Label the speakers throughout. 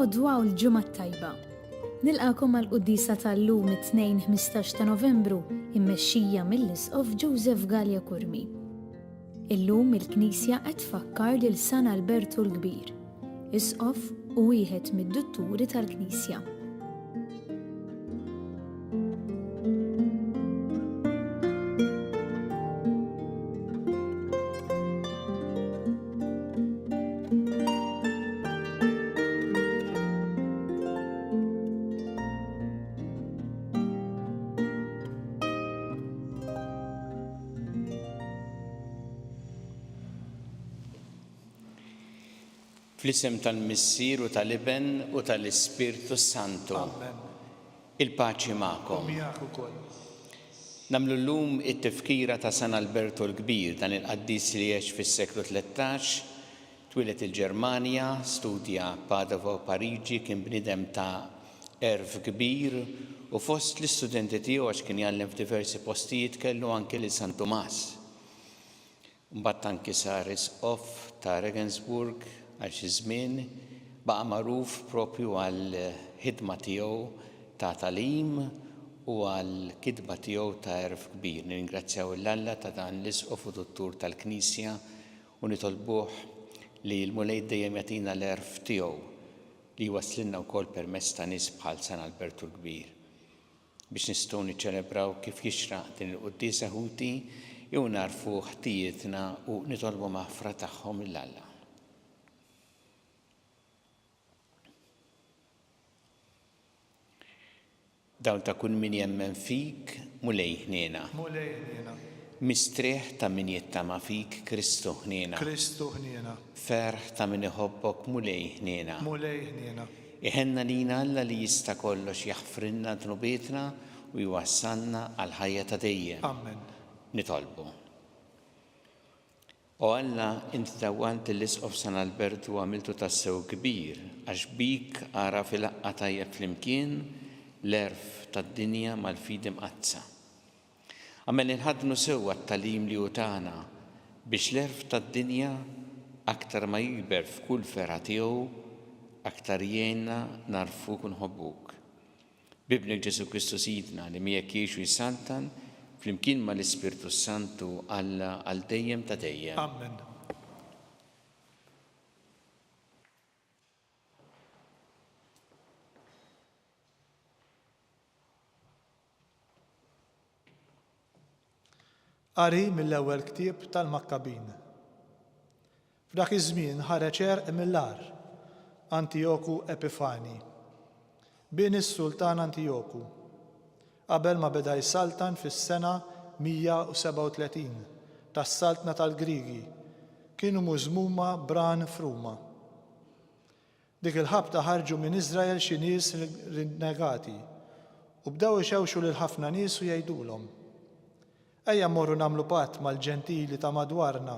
Speaker 1: L-għodwa u l-ġimgħa t-tajba. Nilqagħkom għall-quddiesa tal-lum it-Tnejn 15 ta' Novembru immexxija mill-Isqof Joseph Galea Curmi. Illum il-Knisja qed tfakkar lil San Albertu l-Kbir, Isqof u wieħed mid-dutturi tal-Knisja.
Speaker 2: Fl-isem tal-Missier u tal-Iben u tal-Ispirtu s-Santu.
Speaker 3: Amen.
Speaker 2: Il-paċi magħkom.
Speaker 3: U miegħek ukoll.
Speaker 2: Nagħmlu llum it-tifkira ta' San Albertu l-Kbir, dan il-qaddis li għex fis-seklu 13, twieled il-Ġermanja, studja Padova u Pariġi, kien bniedem ta' għerf kbir u fost l-istudenti tiegħu għax kien jgħallem f'diversi postijiet kellu anki lil San Tumas. Mbagħad anki sar Isqof ta' Regensburg għal xi żmien, baqa' magħruf proprju għall-ħidma tiegħu ta' tagħlim u għall-kitba tiegħu ta' għerf kbir. Nirringrazzjaw 'l Alla ta' dan l-Isqof u Duttur tal-Knisja u nitolbuh li l-Mulej dejjem jagħtina l-għerf tiegħu li jwasslilna wkoll permezz ta' nies bħal San Albertu l-Kbir. Biex nistgħu niċċelebraw kif jixraq din il-quddiesa ħuti, jew nagħrfu ħtijietna u nitolbu maħfra tagħhom lil Alla. Dawl ta' kull min jemmen fik, Mulej ħniena.
Speaker 3: Mulej ħniena.
Speaker 2: Mistrieħ ta' min jittama fik, Kristu ħniena.
Speaker 3: Kristu ħniena.
Speaker 2: Ferħ ta' min iħobbok, Mulej ħniena.
Speaker 3: Mulej ħniena.
Speaker 2: Iħenn għalina Alla li jista' kollox jaħfrilna dnubietna u jwassalna għall-ħajja ta' dejjem.
Speaker 3: Amen.
Speaker 2: Nitolbu. O Alla, int dawwalt lill-Isqof San Albertu u għamiltu tassew kbir, għax bik għaraf ilaqqa' tajjeb flimkien l-għerf tad-dinja mal-fidi mqaddsa. Agħmel li nħaddnu sewwa t-tagħlim li hu tana, biex l-għerf tad-dinja, aktar ma jikber f'kull fergħa tiegħu, aktar jgħinna nagħrfuk u nħobbuk. B'Ibnek Ġesù Kristu Sidna, li miegħek jgħix u jsaltan, flimkien mal-Ispirtu s-Santu, Alla għal dejjem ta' dejjem.
Speaker 3: Amen. Qari mill-ewwel ktieb tal-Makkabin. F'dak iż-żmien ħareġ għerq mill-għar, Antijoku Epifani, bin is-sultan Antijoku, qabel ma beda jsaltan fis-sena 137 tas-saltna tal-Griegi, kienu mużmuma b'ran f'Ruma. Dik il-ħabta ħarġu minn Iżrael xi nies rinnegati u bdew ixewxu lil ħafna nies u jgħidulhom, Ejja mmorru nagħmlu patt mal-Ġentili ta' madwarna,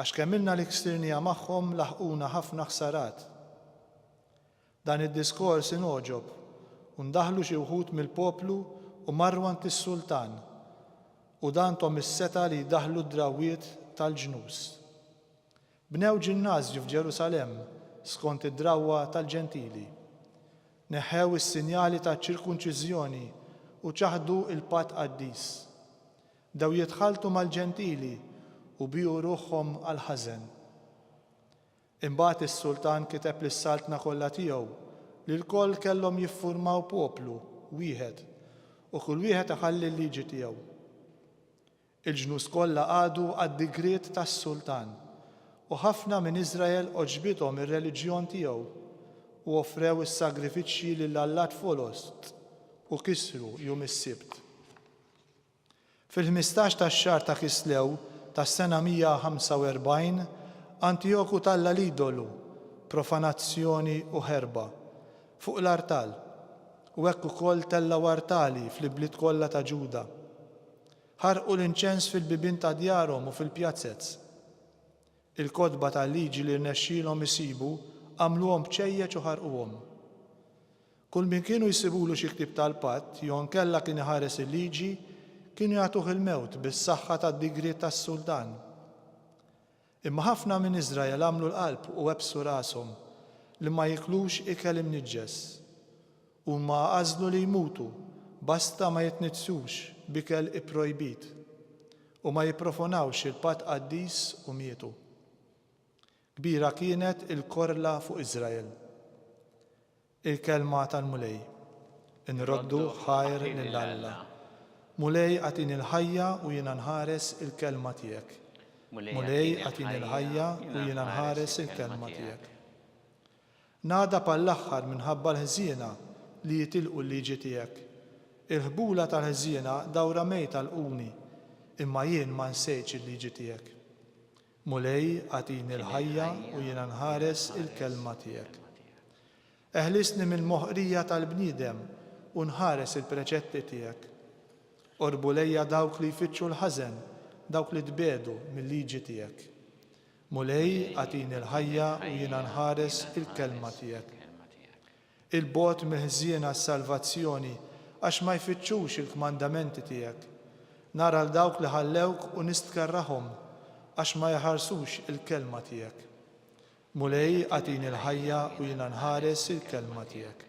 Speaker 3: għax kemm ilna li ksirniha magħhom laħquna ħafna ħsarat. Dan id-diskors ingħoġob, u ndaħlu xi wħud mill-poplu u marru għand is-sultan, u dan thom is-setgħa li jdaħħlu d-drawwiet tal-ġnus. Bnew ġinnażju f'Ġerusalemm skont id-drawwa tal-Ġentili. Neħħew is-sinjali taċ-ċirkunċiżjoni u ċaħdu l-patt qaddis. Bdew jitħalltu mal-Ġentili u biegħu ruħhom għall-ħażen. Imbagħad is-sultan kiteb lis-saltna kollha tiegħu li lkoll kellhom jiffurmaw poplu wieħed u kull wieħed iħalli l-liġi tiegħu. Il-ġnus kollha qagħdu għad-digriet tas-sultan, u ħafna minn Iżrael għoġbithom ir-reliġjon tiegħu, u offrew is-sagrifiċċji lil allat foloz u kisru jum is-Sibt. Fil-ħmistax tax-xahar ta' Kislew tas-sena 145, Antijoku talla' l-idolu, profanazzjoni u ħerba, fuq l-artal, u hekk ukoll tellgħu artali fl-ibliet kollha ta' Ġuda. Ħarqu l-inċens fil-bibien ta' djarhom u fil-pjazez. Il-kotba tal-Liġi li rnexxielhom isibu għamluhom bċejjeċ u ħarquhom. Kull min kienu jsibulu xi ktieb tal-patt jew inkella kien iħares il-Liġi, kienu jagħtuh il-mewt bis-saħħa tad-digriet tas-sultan. Imma ħafna minn Iżrael għamlu l-qalb u webbsu rashom. li ma jiklux ikel imniġġes. Huma għażlu li jmutu, basta ma jitniġġsux b'ikel ipprojbit, u ma jipprofonawx il-patt qaddis u mietu. Kbira kienet il-korla fuq Iżrael. Il-Kelma tal-Mulej. Inroddu ħajr lil Alla. Mulej agħtini l-ħajja u jiena nħares il-kelma tiegħek. Mulej agħtini l-ħajja u jiena nħares il-kelma tiegħek. Ngħadab għall-aħħar minħabba l-ħżiena li jitilqu l-liġi tiegħek. Il-ħbula tal-ħżiena dawra mejta lquni, imma jien ma nsejtx il-liġi tiegħek. Mulej agħtini l-ħajja u jiena nħares il-kelma tiegħek. Eħlisni mill-moħqrija tal-bniedem u nħares il-preċetti tiegħek. Qorbu lejja dawk li jfittxu l-ħażen, dawk li tbiegħdu mil-liġi tiegħek. Mulej, agħtini l-ħajja u jiena nħares il-kelma tiegħek. 'il bogħod mill-ħżiena s-salvazzjoni, għax ma jfittxux il-kmandamenti tiegħek. Nara 'l dawk li ħallewk u nistkerrahhom, għax ma jħarsux il-kelma tiegħek. Mulej agħtini l-ħajja u jiena nħares il-kelma tiegħek.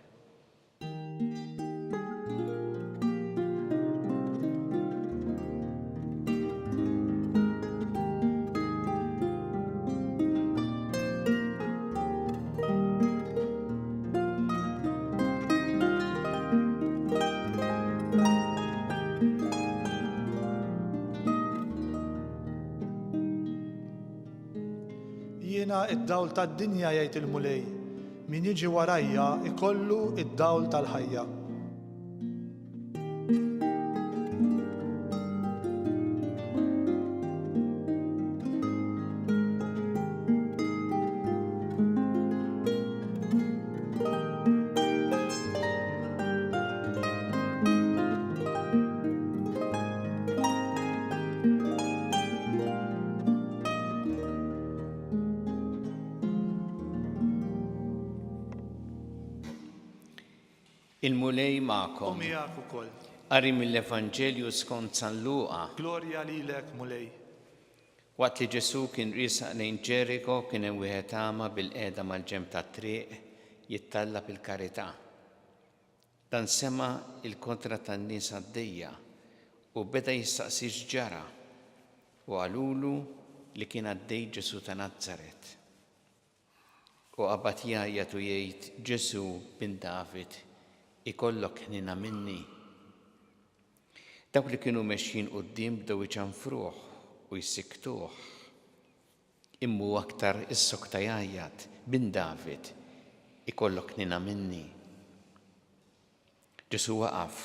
Speaker 3: Jiena d-dawl tad-dinja jgħid il-Mulej, min jiġi warajja jkollu d-dawl tal-ħajja.
Speaker 2: Il-Mulej magħkom.
Speaker 3: U miegħek ukoll.
Speaker 2: Qari mill-Evanġelju skont San Luqa.
Speaker 3: Glorja lilek, Mulej.
Speaker 2: Waqt li Ġesù kien riesaq lejn Ġeriko kien hemm wieħed agħma bilqiegħda mal-ġenb tat-triq jittallab il-karità. Dan sema' l-kotra tan-nies għaddejja u beda jistaqsi x'ġara, u qalulu li kien għaddej Ġesù ta' Nazaret. U qabad jgħajjat u jgħid, Ġesù, bin David, ikollok ħniena minni. Dawk li kienu mexjin quddiem bdew iċanfruh u jsikktuh. Imma hu aktar issokta jgħajjat, Bin David, ikollok ħniena minni. Ġesù waqaf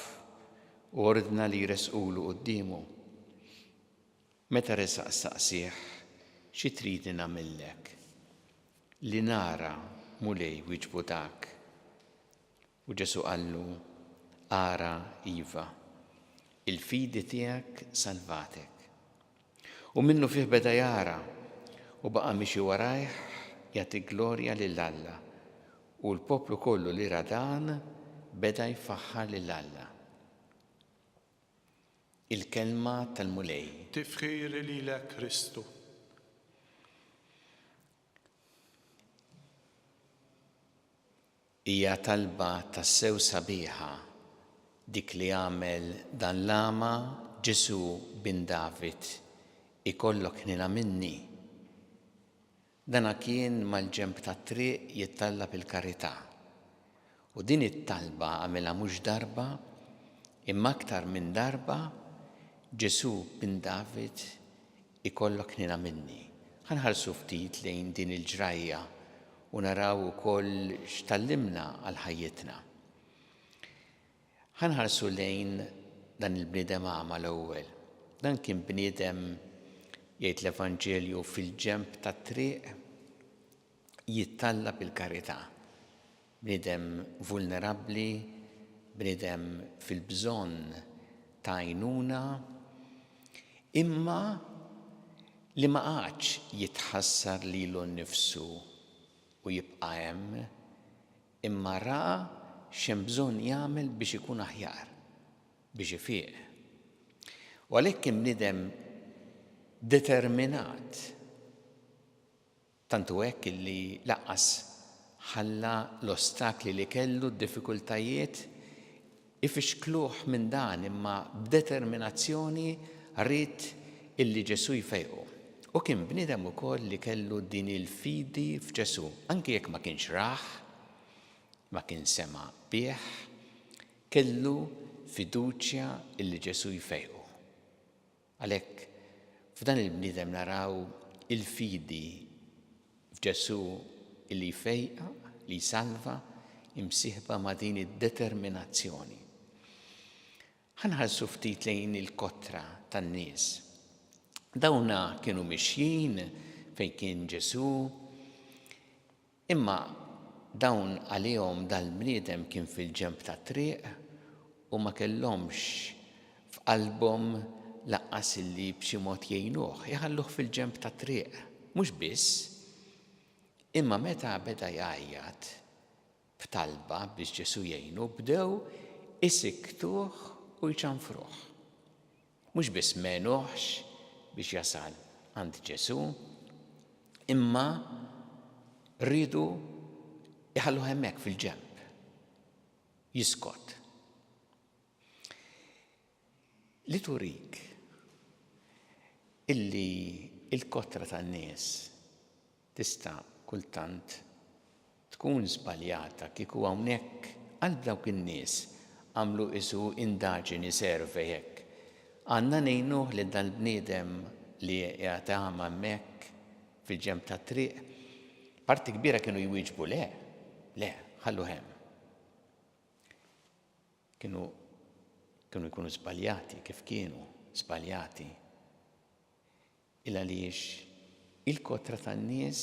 Speaker 2: u ordna li jressqulu quddiemu. Meta resaq staqsieh, Xi tridni nagħmillek? Li nara, Mulej, wieġbu dak. U Ġesù qallu, Ara, iva, il-fidi tiegħek salvatek. U minnufih beda jara, u baqa' miexi warajh jagħti glorja lil Alla. U l-poplu kollu li ra dan beda jfaħħar lil Alla. Il-Kelma tal-Mulej.
Speaker 3: Tifħir lilek Kristu.
Speaker 2: Hija talba tassew sabiħa dik li għamel dan l-agħma, Ġesù, Bin David, ikollok ħniena minni. Dana kien mal-ġenb tat-triq jittallab il-karità. U din it-talba għamilha mhux darba, imma aktar minn darba, Ġesù, Bin David, ikollok ħniena minni. Ħa nħarsu ftit lejn din il-ġrajja u naraw ukoll x'tgħallimna għal ħajjitna. Ħa nħarsu lejn dan il-bniedem agħma l-ewwel. Dan kien bniedem, jgħid l-Evanġelju, fil-ġenb tat-triq jittallab il-karità. Bniedem vulnerabbli, bniedem fil-bżonn ta' għajnuna, imma li ma qagħadx jitħassar lilu nnifsu u jibqa' hemm, Imma ra x'hemm bżonn jagħmel biex ikun aħjar, biex ifiq. U għalhekk kien bniedem determinat. Tant hu hekk illi lanqas. Ħalla l-ostakli li kellu, d-diffikultajiet, ifixkluh minn dan imma b'determinazzjoni ried illi Ġesù jfejqu. U kien bniedem ukoll li kellu din il-fidi f'Ġesù, anki jekk ma kienx rah, ma kien sema' bih, kellu fiduċja illi Ġesù jfejqu. Għalhekk, f'dan il-bniedem naraw il-fidi f'Ġesù li jfejjaq, li jsalva, imsieħba ma' din id-determinazzjoni. Ħa nħarsu ftit lejn il-kotra tan-nies. Dawna kienu mixjin fejn kien Ġesù, Imma dawn għalihom dal-bniedem kien fil-ġenb tat-triq u ma kellhomx f'qalbhom lanqas illi b'xi mod jgħinuh, iħalluh fil-ġenb tat-triq. Mhux biss, imma meta beda jgħajjat b'talba biex Ġesù jgħinu, bdew isikktuh u jċanfruh. Mhux biss m'għenuhx biex jasal għand Ġesù, imma riedu jħalluh hemmhekk fil-ġenb, jiskot. Li turik illi l-kotra tan-nies Tista' kultant tkun żbaljata kieku hawnhekk qalb dawk in-nies għamlu qisu indaġini survey hekk. Għandna ngħinuh lil dal-bniedem li qiegħed agħma hemmhekk fil-ġenb tat-triq? Parti kbira kienu jwieġbu le, le, ħalluh hemm. Kienu kienu jkunu żbaljati kif kienu żbaljati. Il-għaliex il-kotra tan-nies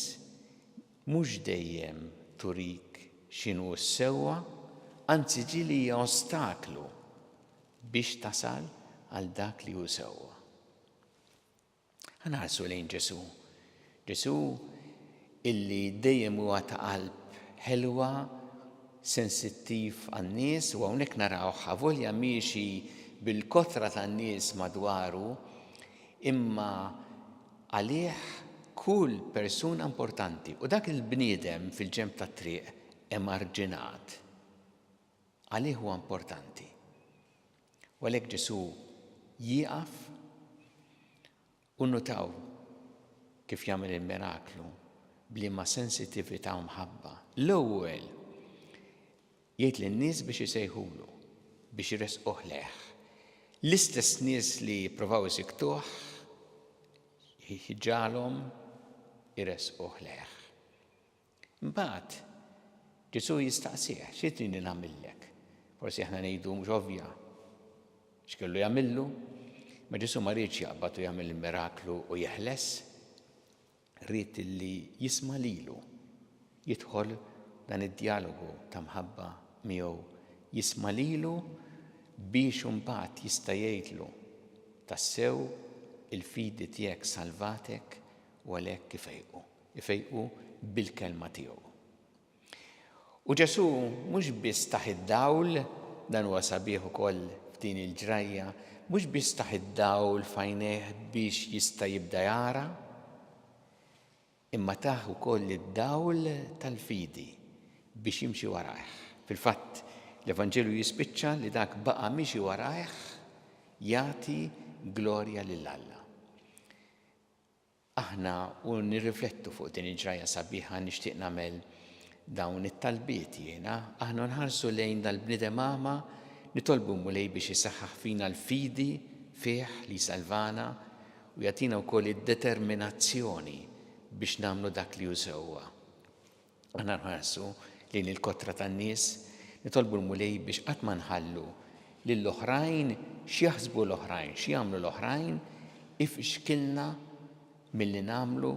Speaker 2: mhux dejjem turik x'inhu s-sewwa, anzi ġieli hija ostaklu biex tasal għal dak li hu sewwa. Ħa nħarsu lejn Ġesù. Ġesù illi dejjem huwa ta' qalb ħelwa, sensittiv għan-nies u hawnhekk narawh avolja miexi bil-kotra tan-nies madwaru, Imma għalih kull persuna importanti u dak il-bniedem fil-ġenb tat-triq emarġinat, għalih huwa importanti. U għalhekk Ġesù jieqaf u nnutaw kif jagħmel il-miraklu b'liema sensitività u mħabba. L-ewwel Jgħid lin-nies biex isejħulu, biex iressquh lejh. L-istess nies li jippruvaw isikktuh, jġagħalhom iressquh lejh. Imbagħad Ġesù jistaqsih, xi tridni nagħmillek? Forsi aħna ngħidu mhux ovvja x'kellu jagħmillu, ma Ġesù ma riedx jaqbad u jagħmel il-miraklu u jeħles. Ried li jisma' lilu, jidħol f'dan id-djalogu ta' mħabba miegħu, jisma' lilu biex imbagħad jista' jgħidlu, Tassew il-fidi tiegħek salvatek u għalhekk ifejqu. Ifejqu bil-kelma tiegħu. U Ġesù mhux biss tah id-dawl, dan huwa sabiħ ukoll f'din il-ġrajja, mhux biss tah id-dawl f'għajnejh biex jista' jibda jara, imma tah ukoll id-dawl tal-fidi biex jimxi warajh. Fil-fatt, l-Evanġelju jispiċċa li dak baqa' miexi warajh jagħti glorja lil Alla. Aħna u nirriflettu fuq din il-ġrajja sabiħa nixtieq nagħmel dawn it-talbiet jiena. Aħna nħarsu lejn dal-bniedem agħma, nitolbu Mulej biex isaħħaħ fina l-fidi fih li jsalvana u jagħtina wkoll id-determinazzjoni biex nagħmlu dak li hu sewwa. Aħna nħarsu lejn il-kotra tan-nies, nitolbu l-Mulej biex qatt ma nħallu lill-oħrajn x'jaħsbu l-oħrajn, x'jagħmlu l-oħrajn, ifixkilna milli nagħmlu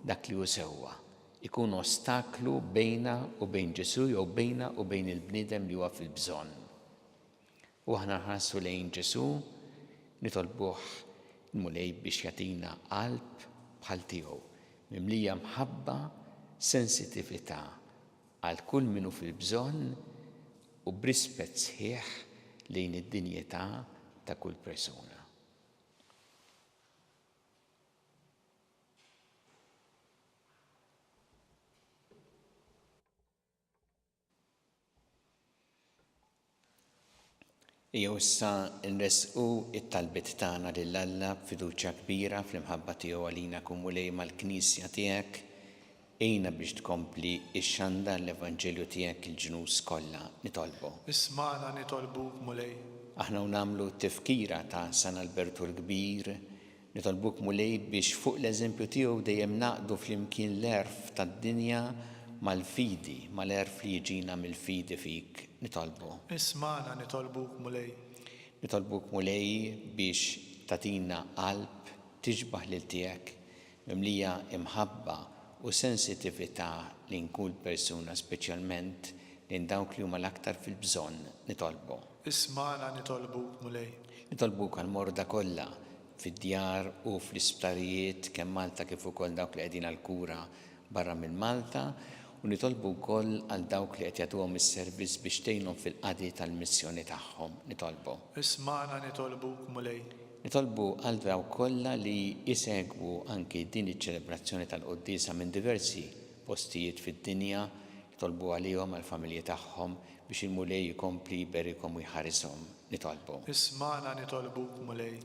Speaker 2: dak li hu sewwa. Ikun ostaklu bejna u bejn Ġesù jew bejna u bejn il-bniedem li huwa fil-bżonn. U aħna nħarsu lejn Ġesù, nitolbuh il-Mulej biex jagħtina qalb bħal tiegħu, mimlija mħabba, sensitività għal kull min hu fil-bżonn u b'rispett sħiħ lejn id-dinjità ta' kull persuna. Ejjew issa nressqu t-talbiet tagħna lil Alla b'fiduċja kbira fl-imħabba tiegħu għalina Kun Mulej mal-Knisja tiegħek, għinna biex tkompli xxandar l-Evanġelju tiegħek il-ġnus kollha. Nitolbu.
Speaker 3: Ismagħna nitolbuk, Mulej.
Speaker 2: Aħna u nagħmlu t-tifkira ta' San Albertu l-Kbir, Nitolbuk Mulej biex fuq l-eżempju tiegħu dejjem ngħaqqdu flimkien l-għerf tad-dinja mal-fidi, mal-għerf li jiġina mill-fidi fik. Nitolbu.
Speaker 3: Ismagħna nitolbuk Mulej.
Speaker 2: Nitolbuk Mulej biex tagħtina qalb tixbah lil tiegħek, mimlija imħabba u sensitività lejn kull persuna speċjalment lejn dawk li huma l-aktar fil-bżonn. Nitolbu.
Speaker 3: Ismagħna nitolbuk Mulej.
Speaker 2: Nitolbuk għall-morda kollha fid-djar u fl-isptarijiet kemm Malta kif ukoll dawk li qegħdin għall-kura barra minn Malta u nitolbu wkoll għal dawk li qed jagħtuhom is-servizz biex tgħinhom fil-qadi tal-missjoni tagħhom. Nitolbu.
Speaker 3: Ismagħna nitolbuk, Mulej.
Speaker 2: Nitolbu għal dawk kollha li jsegwu anki din iċ-ċelebrazzjoni tal-quddiesa minn diversi postijiet fid-dinja, nitolbu għalihom, għall-familji tagħhom, biex il-Mulej ikompli jberikhom u jħarishom. Nitolbu.
Speaker 3: Ismagħna nitolbuk, Mulej.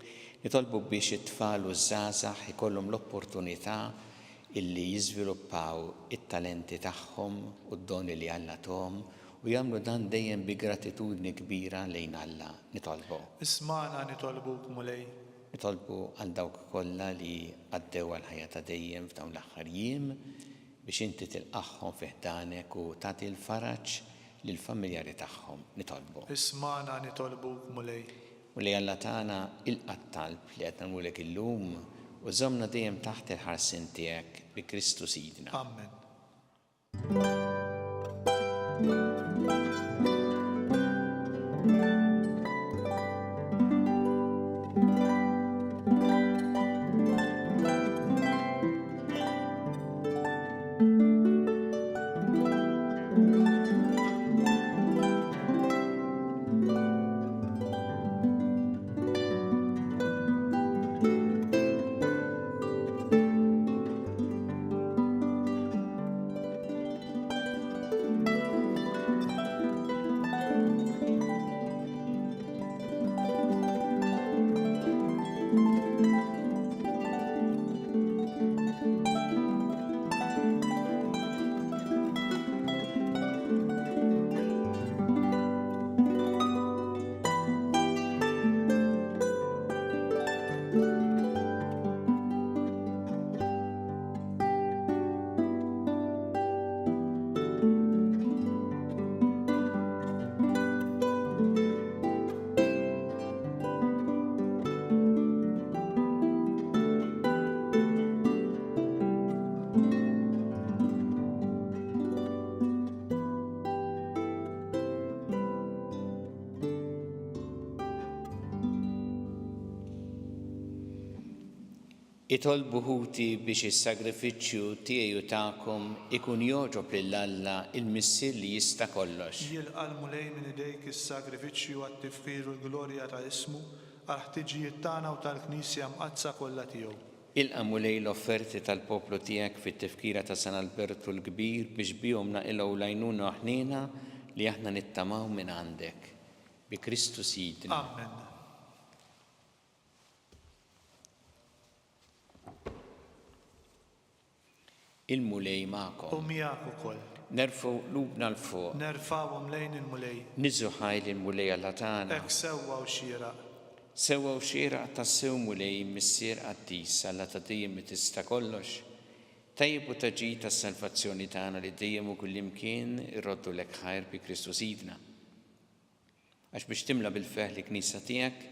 Speaker 2: Nitolbu biex it-tfal u ż-żgħażagħ ikollhom l-opportunità illi jiżviluppaw it-talenti tagħhom u d-doni li Alla tahom u jagħmlu dan dejjem bi gratitudni kbira lejn Alla. Nitolbu.
Speaker 3: Ismagħna nitolbuk, Mulej.
Speaker 2: Nitolbu għal dawk kollha li għaddew għall-ħajja ta' dejjem f'dawn l-aħħar jiem biex inti tilqagħhom fi ħdanek u tagħti l-faraġ lill-familjari tagħhom. Nitolbu.
Speaker 3: Ismagħna nitolbuk, Mulej.
Speaker 2: Mulej Alla tagħna, ilqa' t-talb li qed nagħmlulek illum u żommna dejjem taħt il-ħarsien tiegħek bi Kristu Sidna.
Speaker 3: Amen.
Speaker 2: Itolbu ħuti biex is-sagrifiċċju tiegħi u tagħkom ikun jogħġob lil Alla il-Missier li jista' kollox.
Speaker 3: Jilqa' l-Mulej minn idejk is-sagrifiċċju għat-tifħir u l-glorja ta' ismu, għall-ħtiġijiet tagħna u tal-Knisja Mqaddsa kollha tiegħu.
Speaker 2: Ilqa' Mulej l-offerti tal-poplu tiegħek fit-tifkira ta' San Albertu l-Kbir biex bihom naqilgħu l-għajnuna u ħniena li aħna nittamaw minn għandek. Bi Kristu Sidna.
Speaker 3: Amen.
Speaker 2: Il-Mulej magħkom.
Speaker 3: U miegħek ukoll.
Speaker 2: Nerfgħu qlubna 'l fuq.
Speaker 3: Nerfgħuhom lejn il-Mulej.
Speaker 2: Niżżu ħajr lill-Mulej Alla tagħna.
Speaker 3: Hekk sewwa u xieraq.
Speaker 2: Sewwa u xieraq tassew Mulej, Missier qaddis, Alla ta' dejjem li tista' kollox, tajjeb u ta' ġid għas-salvazzjoni tagħna li dejjem u kullimkien irroddulek ħajr bi Kristu Sidna. Għax biex timla bil-ferħ l-Knisja tiegħek,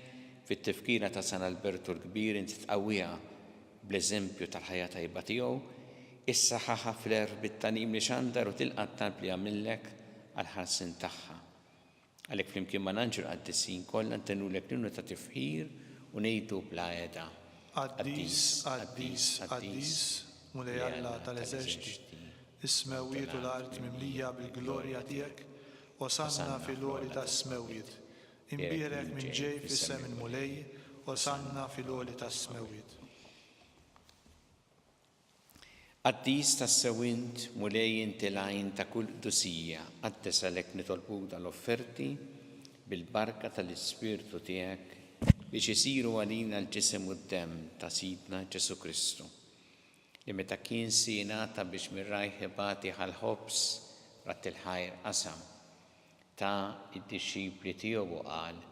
Speaker 2: fit-tifkira ta' San Albertu l-Kbir inti tqawwiha bl-eżempju tal-ħajja tajba tiegħu, issaħħaħha fl-għerf bit-tagħlim li xandar u tilqa' t-talb li għamillek għall-ħarsien tagħha. Għalhekk flimkien mal-anġli u l-qaddisin kollha ntennulek l-innu ta' tifħir u ngħidu bla heda.
Speaker 3: Qaddis, qaddis, qaddis, Mulej Alla tal-eżerċti, is-smewwiet u l-art mimlija bil-glorja tiegħek, Osanna fil-għoli tas-smewwiet. Imbierek min ġej f'isem il-Mulej, Osanna fil-għoli tas-smewwiet.
Speaker 2: Qaddis tassew int, Mulej inti l-għajn ta' kull qdusija, qaddes għalhekk nitolbuk dan l-offerti. bil-barka tal-Ispirtu tiegħek biex isiru għalina l-ġisem u d-demm ta' Sidna Ġesù Kristu, li meta kien se jingħata biex minn rajh ibati ħa l-ħobż, radd il-ħajr qasam, ta d-dixxipli tiegħu u qal,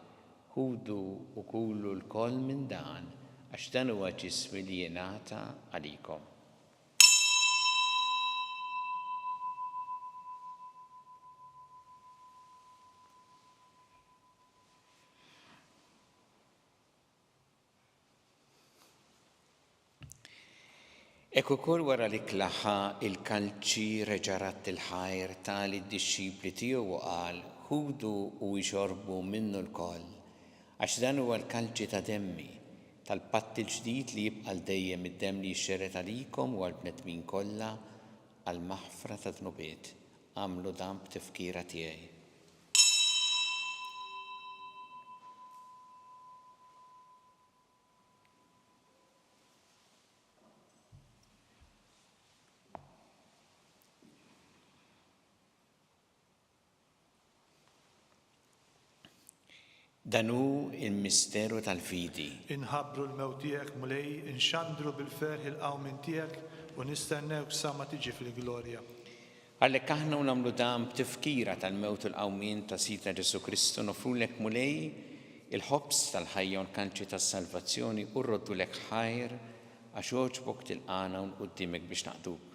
Speaker 2: Ħudu u kulu lkoll minn dan, għax dan huwa ġismi li jingħata għalikom. Hekk ukoll wara l-ikla ħa l-kalċi reġa' radd il-ħajr ta lid-dixxipli tiegħu u qal, Ħudu u ixorbu minnu lkoll, għax dan huwa l-kalċi ta' demmi, tal-patt il-ġdid li jibqa' għal dejjem id-demm li jixxerred għalikom u għall-bnedmin kollha għall-maħfra tad-dnubiet. Agħmlu dan b'tifkira tiegħi. Dan hu l-misteru tal-fidi.
Speaker 3: Inħabbru l-mewt tiegħek, Mulej, inxandru bil-ferħ il-qawmien tiegħek u nistennewk sa ma tiġi fil-glorja.
Speaker 2: Għalhekk aħna u nagħmlu dan b'tifkira tal-mewt u l-qawmien ta' Sidna Ġesù Kristu, noffrulek Mulej il-ħobż tal-ħajja u l-kanċi tas-salvazzjoni u rroddulek ħajr għax għoġbok tilqagħna hawn quddiemek biex naqduk.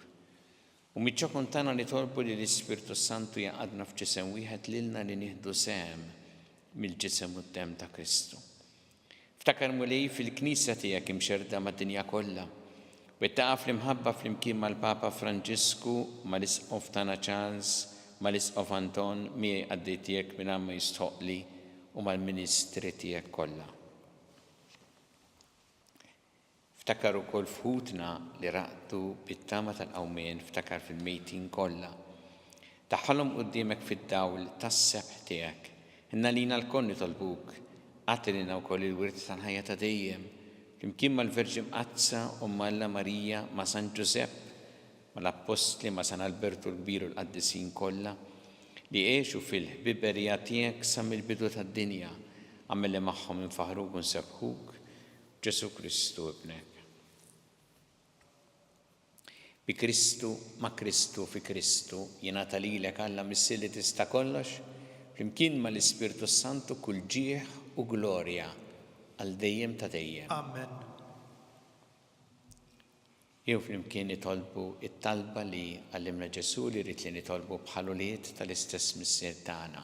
Speaker 2: U miċ-ċokon tagħna nitolbu li l-Ispirtu s-Santu jgħaqqadna f'ġisem wieħed lilna li nieħdu sehem mill-ġisem u d-demm ta' Kristu. Ftakar Mulej fil-Knisja tiegħek imxerrda mad-dinja kollha. Wettaqha fl-imħabba flimkien mal-Papa Franġisku, mal-Isqof tagħna Charles, mal-Isqof Anton, miegħi qaddej tiegħek mingħajr ma jistħoqqli, u mal-ministri tiegħek kollha. Ftakar ukoll f'ħutna li raqdu bit-tama tal-qawmien, ftakar fil-mejtin kollha. Daħħalhom quddiemek fid-dawl tas-sebħ tiegħek. Ħenn għalina lkoll nitolbuk, agħti lilna wkoll il-wirt tal-ħajja ta' dejjem, flimkien mal-Verġni Mqaddsa, Omm Alla Marija, ma' San Ġużepp, mal-Appostli, ma' San Albertu l-Kbir u l-qaddisin kollha, li għexu fil-ħbiberija tiegħek sa mill-bidu tad-dinja, agħmel li magħhom infaħħruk u nsebbħuk, Ġesù Kristu Ibnek. Bi Kristu, ma' Kristu, fi Kristu, jingħata lilek Alla Missier li tista' kollox, flimkien mal-Ispirtu s-Santu kull ġieħ u glorja għal dejjem ta' dejjem.
Speaker 3: Amen.
Speaker 2: Jew flimkien nitolbu t-talba li għallimna Ġesù li jrid li nitolbu bħal ulied tal-istess Missier tagħna.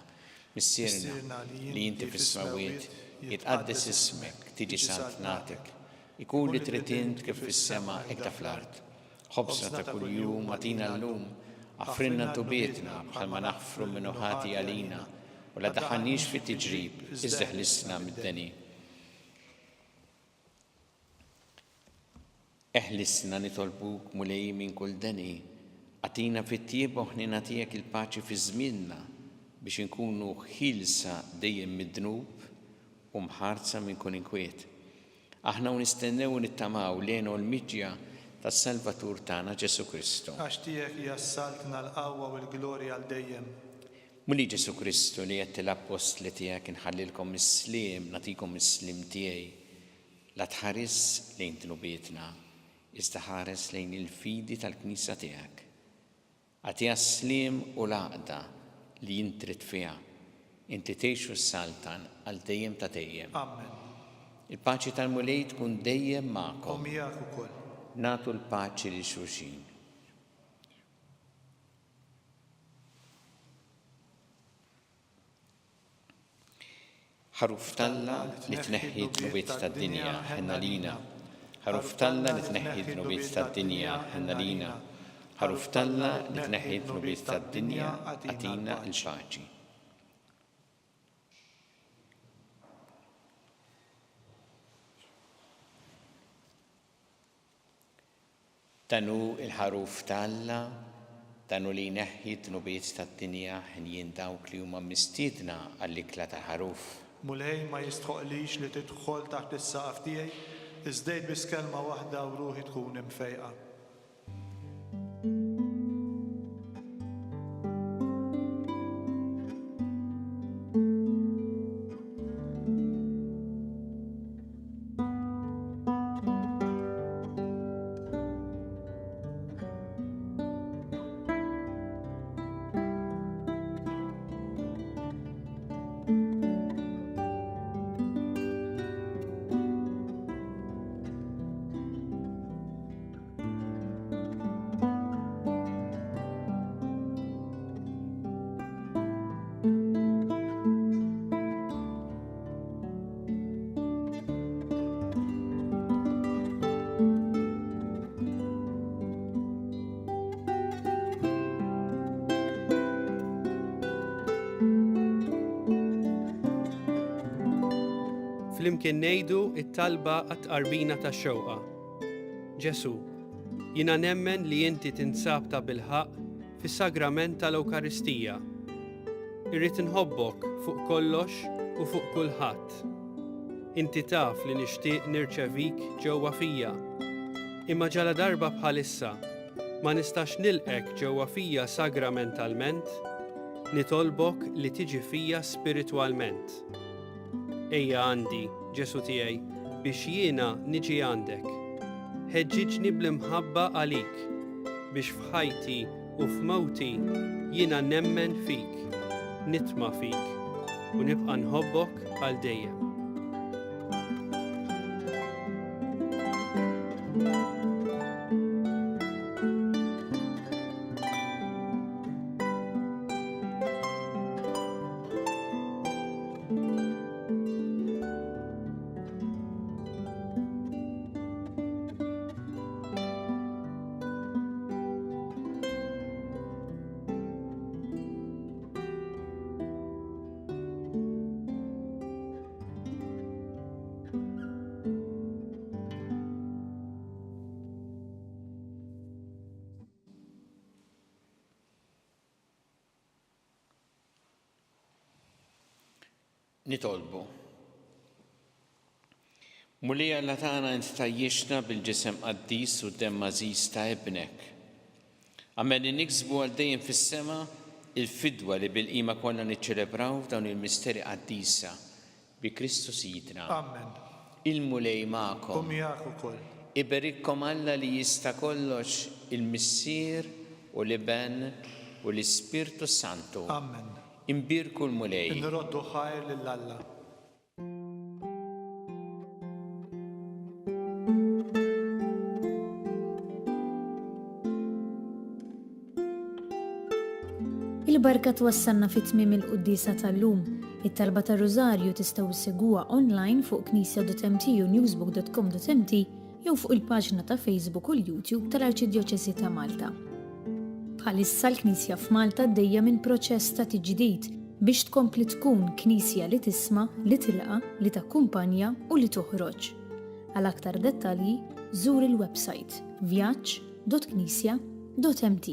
Speaker 2: Missierna, li inti fis-smewwiet, jitqaddes ismek, tiġi saltnatek, ikun li trid int kif fis-sema hekk fl-art. Ħobżna ta' kuljum agħtina llum, aħfrilna dnubietna bħalma naħfru min hu ħati għalina, u la daħħalniex fi tiġrib, iżda ħlisna mid-deni. Eħlisna nitolbuk, Mulej, minn kull deni. Agħtina fit-tjieba u ħniena tiegħek il-paċi fi żmienna, biex inkunu ħielsa dejjem mid-dnub u mħarsa minn kull inkwiet. Aħna u nistennew u nittamaw l-hena u l-miġja tas-Salvatur tagħna Ġesù Kristu.
Speaker 3: Għax tiegħek hija s-saltna, l-qawwa u l-glorja għal dejjem.
Speaker 2: Mulej Ġesù Kristu, li għedt lill-appostli tiegħek inħallilkom is-sliem, nagħtikom is-sliem tiegħi, La tħarisx lejn dnubietna, iżda ħares lejn il-fidi tal-Knisja tiegħek. Agħtiha s-sliem u l-għaqda li int trid fiha, int li tgħix u ssaltan għal dejjem ta' dejjem.
Speaker 3: Amen.
Speaker 2: Il-paċi tal-Mulej tkun dejjem magħkom.
Speaker 3: U miegħek ukoll.
Speaker 2: Nagħtu l-paċi lil xulxin. Ħaruf t'Alla li tneħħi d-dnubiet tad-dinja, ħenn għalina. Ħaruf t'Alla li tneħħi d-dnubiet tad-dinja, ħenn għalina. Ħaruf t'Alla li tneħħi d-dnubiet tad-dinja, agħtina l-paċi. Dan hu l-Ħaruf ta' Alla, dan hu li jneħħi d-dnubiet tad-dinja, ħenjin dawk li huma mistiedna għall-ikla tal-Ħaruf.
Speaker 3: Mulej, ma jistħoqqlix li tidħol taħt is-saqaf tiegħi, iżda għid biss kelma waħda u ruħi tkun imfejqa.
Speaker 4: Flimkien ngħidu t-talba għat-tqarbina tax-xewqa. Ġesù, jiena nemmen li inti tinsab tabilħaqq fis-sagrament tal-Ewkaristija. Irrid inħobbok fuq kollox u fuq kulħadd. Inti taf li nixtieq nirċevik ġewwa fija. Imma ġaladarba bħalissa ma nistax nilqgħek ġewwa fija sagramentalment, nitolbok li tiġi fija spiritwalment. Ejja għandi, Ġesù tiegħi, biex jiena niġi għandek. Ħeġġiġni bl-imħabba għalik, biex f'ħajti u f'mewti jiena nemmen fik, nitma' fik, u nibqa' nħobbok għal dejjem.
Speaker 2: Nitolbu. Mulej Alla tagħna int tgħajjixna bil-ġisem qaddis u d-demm għażiż ta' Ibnek. Agħmel li niksbu għal dejjem fis-sema il-fidwa li bil-qima kollha niċċelebraw f'dawn il-misteri qaddisa Bi Kristu Sidna.
Speaker 3: Amen.
Speaker 2: Il-Mulej magħkom.
Speaker 3: U miegħek ukoll.
Speaker 2: Iberikkom Alla li jista' kollox, il-Missier u l-Iben u l-Ispirtu s-Santu.
Speaker 3: Amen.
Speaker 2: Imbierku l-Mulej.
Speaker 3: Inroddu ħajr lil Alla.
Speaker 1: Il-barka twassalna fi tmiem il-quddiesa tal-lum. It-talba tar-Rużarju tistgħu ssegwuha online fuq knisja.mt u newsbook.com.mt jew fuq il-paġna ta' Facebook u l-YouTube tal-Arċidjoċesi ta' Malta. Bħalissa l-Knisja f'Malta għaddejja minn proċess ta' tiġdid biex tkompli tkun Knisja li tisma', li tilqa', li takkumpanja u li toħroġ. Għal aktar dettalji, żur il-websajt vjaġġ.knisja.mt.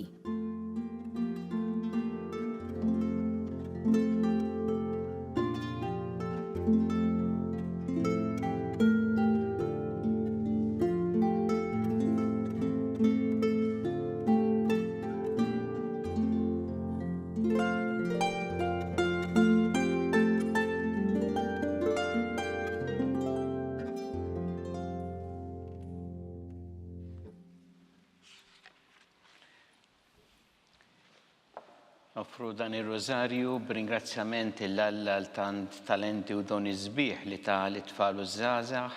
Speaker 2: Noffru dan ir-Rużarju b'ringrazzjament 'il Alla għal tant talenti u doni sbieħ li ta lit-tfal u ż-żgħażagħ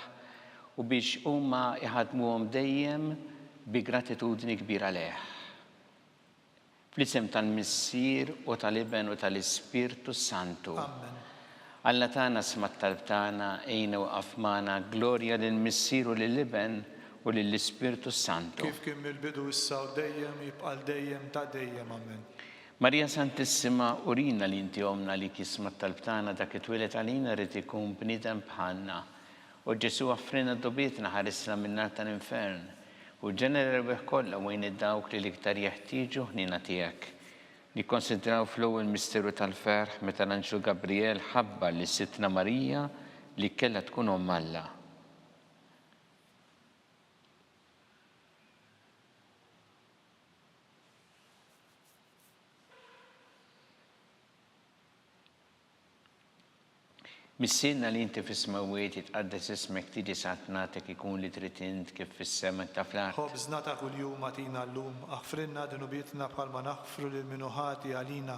Speaker 2: u biex huma jħaddmuhom dejjem bi gratitudni kbira lejh. Fl-isem tal-Missier u tal-Iben u tal-Ispirtu s-Santu.
Speaker 3: Amen.
Speaker 2: Alla tagħna sma' t-talb tagħna, għinna u qaf magħna, glorja lill-Missier u lill-Iben u lill-Ispirtu s-Santu.
Speaker 3: Kif kien mill-bidu issa u dejjem, jibqa' għal dejjem ta' dejjem. Amen.
Speaker 2: Marija Santissima, urina li inti Ommna għalik jisma' t-talb tagħna dak li twieled għalina ried ikun bniedem bħalna. O Ġesù aħfrilna dnubietna ħarisna min-nar tal-infern, u ġenna l-erwieħ kollha u għin lil dawk li l-iktar jeħtieġu ħniena tiegħek. Nikkonsidraw fl-ewwel misteru tal-ferħ meta l-anġlu Gabrijel ħabbar lil Sidtna Marija li kellha tkun Omm Alla. Missierna li inti fis-smewwiet, jitqaddes ismek, tiġi saltnatek, ikun li trid int kif fis-sema hekk ta' fl-art.
Speaker 3: Ħobżna ta' kuljum agħtina llum, aħfrilna dnubietna bħalma naħfru lil min hu ħati għalina,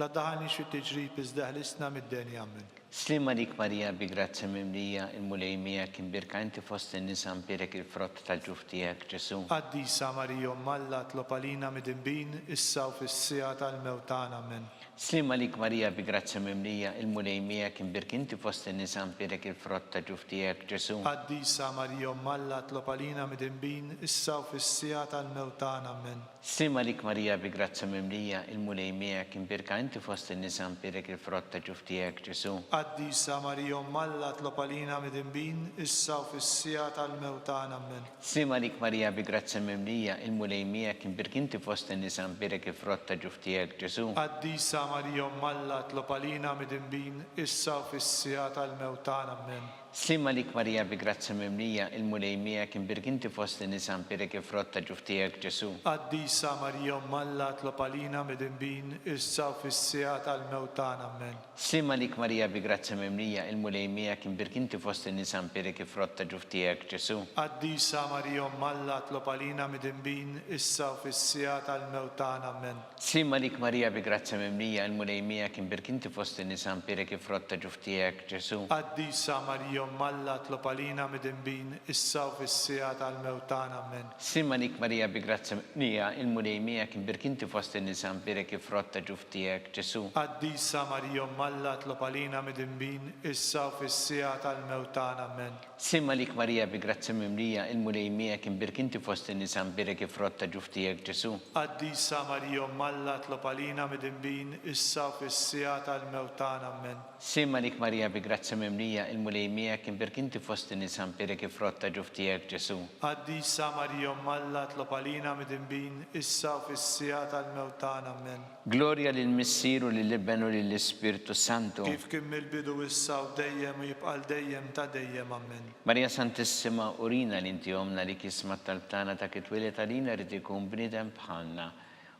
Speaker 3: La ddaħħalniex fit-tiġrib iżda eħlisna mid-deni. Ammen.
Speaker 2: Sliem għalik Marija bi grazzja mimlija, il-Mulej miegħek, imbierka inti fost in-nisa mbierek il-frott tal-ġuf tiegħek, Ġesù.
Speaker 3: Qaddisa Marija Omm Alla tlob għalina midinbin, issa u fis-siegħa tal-mewt tagħna. Ammen.
Speaker 2: Sliem għalik Marija bi grazzja mimlija, il-Mulej miegħek, imbierka inti fost in-nisa mbierek il-frott ta' ġuf tiegħek, Ġesù.
Speaker 3: Qaddisa Marija Omm Alla tlob għalina midinbin, issa u fis-siegħa tal-mewt tagħna. Ammen.
Speaker 2: Sliem għalik Marija bi grazzja mimlija, il-Mulej miegħek, imbierka inti fost in-nisa mbierek il-frott ta' ġuf tiegħek, Ġesù.
Speaker 3: Qaddisa Marija Omm Alla tlob għalina midinbin, issa u fis-siegħa tal-mewt tagħna. Ammen.
Speaker 2: Sliem għalik Marija bi grazzja mimlija, il-Mulej miegħek, imbierk inti fost in-nisa mbierek il-frott ta' ġuf tiegħek Ġesù.
Speaker 3: Qaddisa Marija Omm Alla tlob għalina midinbin, issa u fis-siegħa tal-mewt tagħna. Ammen.
Speaker 2: Sliem għalik Marija bi grazzja mimlija, il-Mulej miegħek, imbierk inti fost in-nisa mbierek il-frott ta' ġuf tiegħek Ġesù.
Speaker 3: Qaddisa Marija Omm Alla tlob għalina midinbin, issa u fis-siegħa tal-mewt tagħna. Ammen.
Speaker 2: Sliem għalik Marija bi grazzja mimlija, il-Mulej miegħek, imbierk inti fost in-nisa mbierek il-frott ta' ġuf tiegħek Ġesù.
Speaker 3: Qaddisa Marija Omm Alla tlob għalina midinbin, issa u fis-siegħa tal-mewt tagħna. Ammen.
Speaker 2: Sliem għalik Marija bi grazzja mimlija, il-Mulej miegħek, imbierk inti fost in-nisa mbierek il-frott ta' ġuf tiegħek Ġesù.
Speaker 3: Qaddisa Marija Omm Alla tlob għalina midinbin, issa u fis-siegħa tal-mewt tagħna. Ammen.
Speaker 2: Sliem għalik Marija bi grazzja mimlija, il-Mulej miegħek, imbierk inti fost in-nisa mbierek il-frott ta' ġuf tiegħek Ġesù.
Speaker 3: Qaddisa Marija Omm Alla tlob għalina midinbin, issa u fis-siegħa tal-mewt tagħna. Ammen.
Speaker 2: Sliem għalik Marija bi grazzja mimlija, il-Mulej miegħek, imbierk inti fost in-nisa mbierek il-frott ta' ġuf tiegħek Ġesù.
Speaker 3: Qaddisa Marija Omm Alla tlob għalina midinbin, issa u fis-siegħa tal-mewt tagħna. Ammen.
Speaker 2: Sliem għalik Marija bi grazzja mimlija, il-Mulej miegħek, imbierk inti fost in-nisa mbierek il-frott ta' ġuf tiegħek Ġesù.
Speaker 3: Qaddisa Marija Omm Alla tlob għalina midinbin, issa u fis-siegħa tal-mewt tagħna. Ammen.
Speaker 2: Glorja lill-Missier u lill-Iben u lill-Ispirtu s-Santu.
Speaker 3: Kif kien mill-bidu issa u dejjem u jibqa' għal dejjem ta' dejjem. Ammen.
Speaker 2: Marija Santissima, urina li inti Ommna li jisma' t-talb tagħna dak it-twieled għalina ried ikun bniedem bħalna.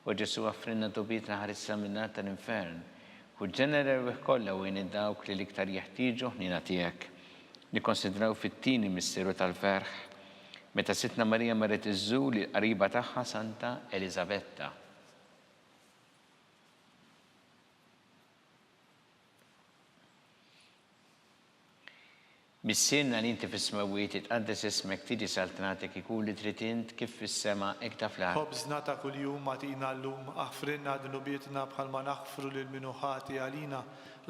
Speaker 2: O Ġesù aħfrilna dnubietna ħarisna min-nar tal-infern. Ħuġġenna l-erwieħ kollha u għin dawk li l-iktar jeħtieġu ħniena tiegħek. Nikkonsidraw fit-tieni misteru tal-ferħ, meta Sidtna Marija marret iżżur lill-qariba tagħha Santa Eliżabetta. Missierna li inti fis-smewwiet, jitqaddes ismek, tiġi saltnatek, ikun li trid int, kif fis-sema, hekk ta' fl-art.
Speaker 3: Ħobżna ta' kuljum agħtina llum, aħfrilna dnubietna bħalma naħfru lil min hu ħati għalina,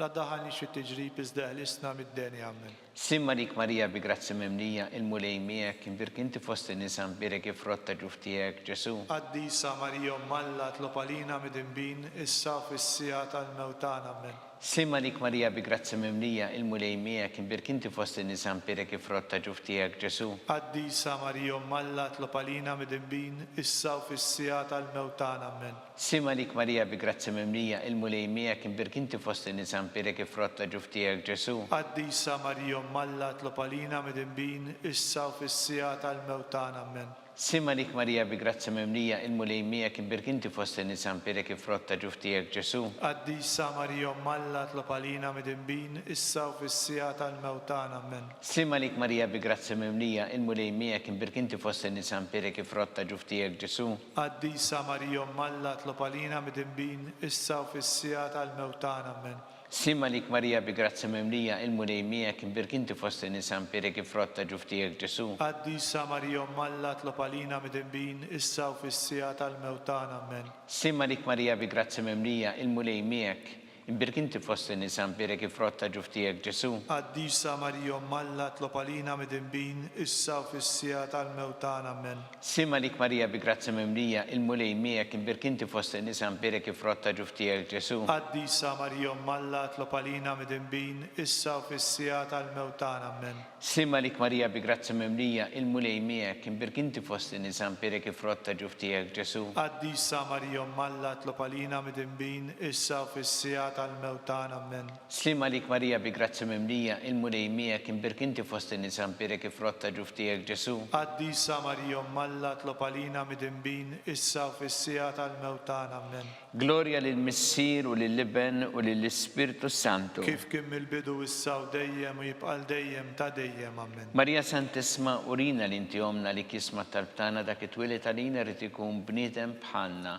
Speaker 3: la ddaħħalniex fit-tiġrib iżda eħlisna mid-deni. Ammen.
Speaker 2: Sliem għalik Marija bi grazzja mimlija, il-Mulej miegħek, imbierk inti fost in-nisa mbierek il-frott ta' ġuf tiegħek, Ġesù.
Speaker 3: Qaddisa Marija Omm Alla tlob għalina midinbin, issa u fis-siegħa tal-mewt tagħna. Ammen.
Speaker 2: Sliem għalik Marija bi grazzja mimlija, il-Mulej miegħek, imbierk inti fost in-nisa mbierek il-frott ta' ġuf tiegħek, Ġesù.
Speaker 3: Qaddisa Marija Omm Alla tlob għalina midinbin, issa u fis-siegħa tal-mewt tagħna. Ammen.
Speaker 2: Sliem għalik Marija bi grazzja mimlija, il-Mulej miegħek, imbierk inti fost in-nisa mbierek il-frott ta' ġuf tiegħek Ġesù.
Speaker 3: Qaddisa Marija Omm Alla tlob għalina midinbin, issa u fis-siegħa tal-mewt tagħna. Ammen.
Speaker 2: Sliem għalik Marija bi grazzja mimlija, il-Mulej miegħek, imbierk inti fost in-nisa mbierek il-frott ta' ġuf tiegħek Ġesù.
Speaker 3: Qaddisa Marija Omm Alla tlob għalina midinbin, issa u fis-siegħa tal-mewt tagħna. Ammen.
Speaker 2: Sliem għalik Marija bi grazzja mimlija, il-Mulej miegħek, imbierk inti fost in-nisa mbierek il-frott ta' ġuf tiegħek Ġesù.
Speaker 3: Qaddisa Marija Omm Alla tlob għalina midinbin, issa u fis-siegħa tal-mewt tagħna. Ammen.
Speaker 2: Sliem għalik Marija bi grazzja mimlija, il-Mulej miegħek, imbierk inti fost in-nisa mbierek il-frott ta' ġuf tiegħek Ġesù.
Speaker 3: Qaddisa Marija Omm Alla tlob għalina midinbin, issa u fis-siegħa tal-mewt tagħna. Ammen.
Speaker 2: Sliem għalik Marija bi grazzja mimlija, il-Mulej miegħek, Imbierk inti fost in-nisa, imbierek il-frott ta' ġuf tiegħek, Ġesù.
Speaker 3: Qaddisa Marija Omm Alla tlob għalina midinbin, issa u fis-siegħa tal-mewt tagħna. Ammen.
Speaker 2: Sliem għalik Marija bi grazzja mimlija, il-Mulej miegħek, imbierk inti fost in-nisa, imbierek il-frott ta' ġuf tiegħek, Ġesù.
Speaker 3: Qaddisa Marija Omm Alla tlob għalina midinbin, issa u fis-siegħa tal-mewt tagħna. Ammen.
Speaker 2: Sliem għalik Marija bi grazzja mimlija, il-Mulej miegħek, imbierk inti fost in-nisa mbierek il-frott ta' ġuf tiegħek, Ġesù.
Speaker 3: Qaddisa Marija Omm Alla tlob għalina midinbin, issa u fis-siegħa tal-mewt tagħna. Ammen.
Speaker 2: Sliem għalik Marija bi grazzja mimlija, il-Mulej miegħek, imbierk inti fost in-nisa mbierek il-frott ta' ġuf tiegħek, Ġesù.
Speaker 3: Qaddisa Marija Omm Alla tlob għalina midinbin, issa u fis-siegħa tal-mewt tagħna. Ammen.
Speaker 2: Glorja lill-Missier u lill-Iben u lill-Ispirtu s-Santu.
Speaker 3: Kif kien mill-bidu issa u dejjem u jibqa' għal dejjem ta' dejjem. Ammen.
Speaker 2: Marija Santissma urina li inti Ommna li jisma' t-talb tagħna dak it-twieled għalina ried ikun bniedem bħalna.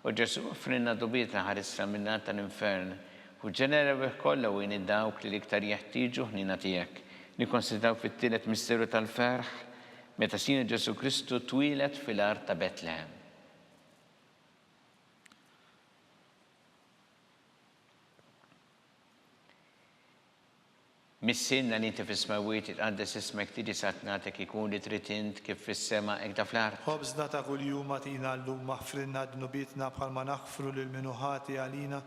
Speaker 2: O Ġesù offrilna dubietna ħarisna min-nar tal-infern. Ħu ġenna l-erwieħ kollha u għin dawk li l-iktar jeħtieġu ħniena tiegħek. Nikkonsidraw fit-tielet misteru tal-ferħ, meta Sidna Ġesù Kristu twieled fil-għar ta' Betlehem. Missierna li inti fis-smewwiet, jitqaddes ismek, tiġi saltnatek, ikun li trid int, kif fis-sema, hekk da fl-art.
Speaker 3: Ħobżna ta' kuljum agħtina llum, aħfrilna dnubietna bħalma naħfru lil min hu ħati għalina,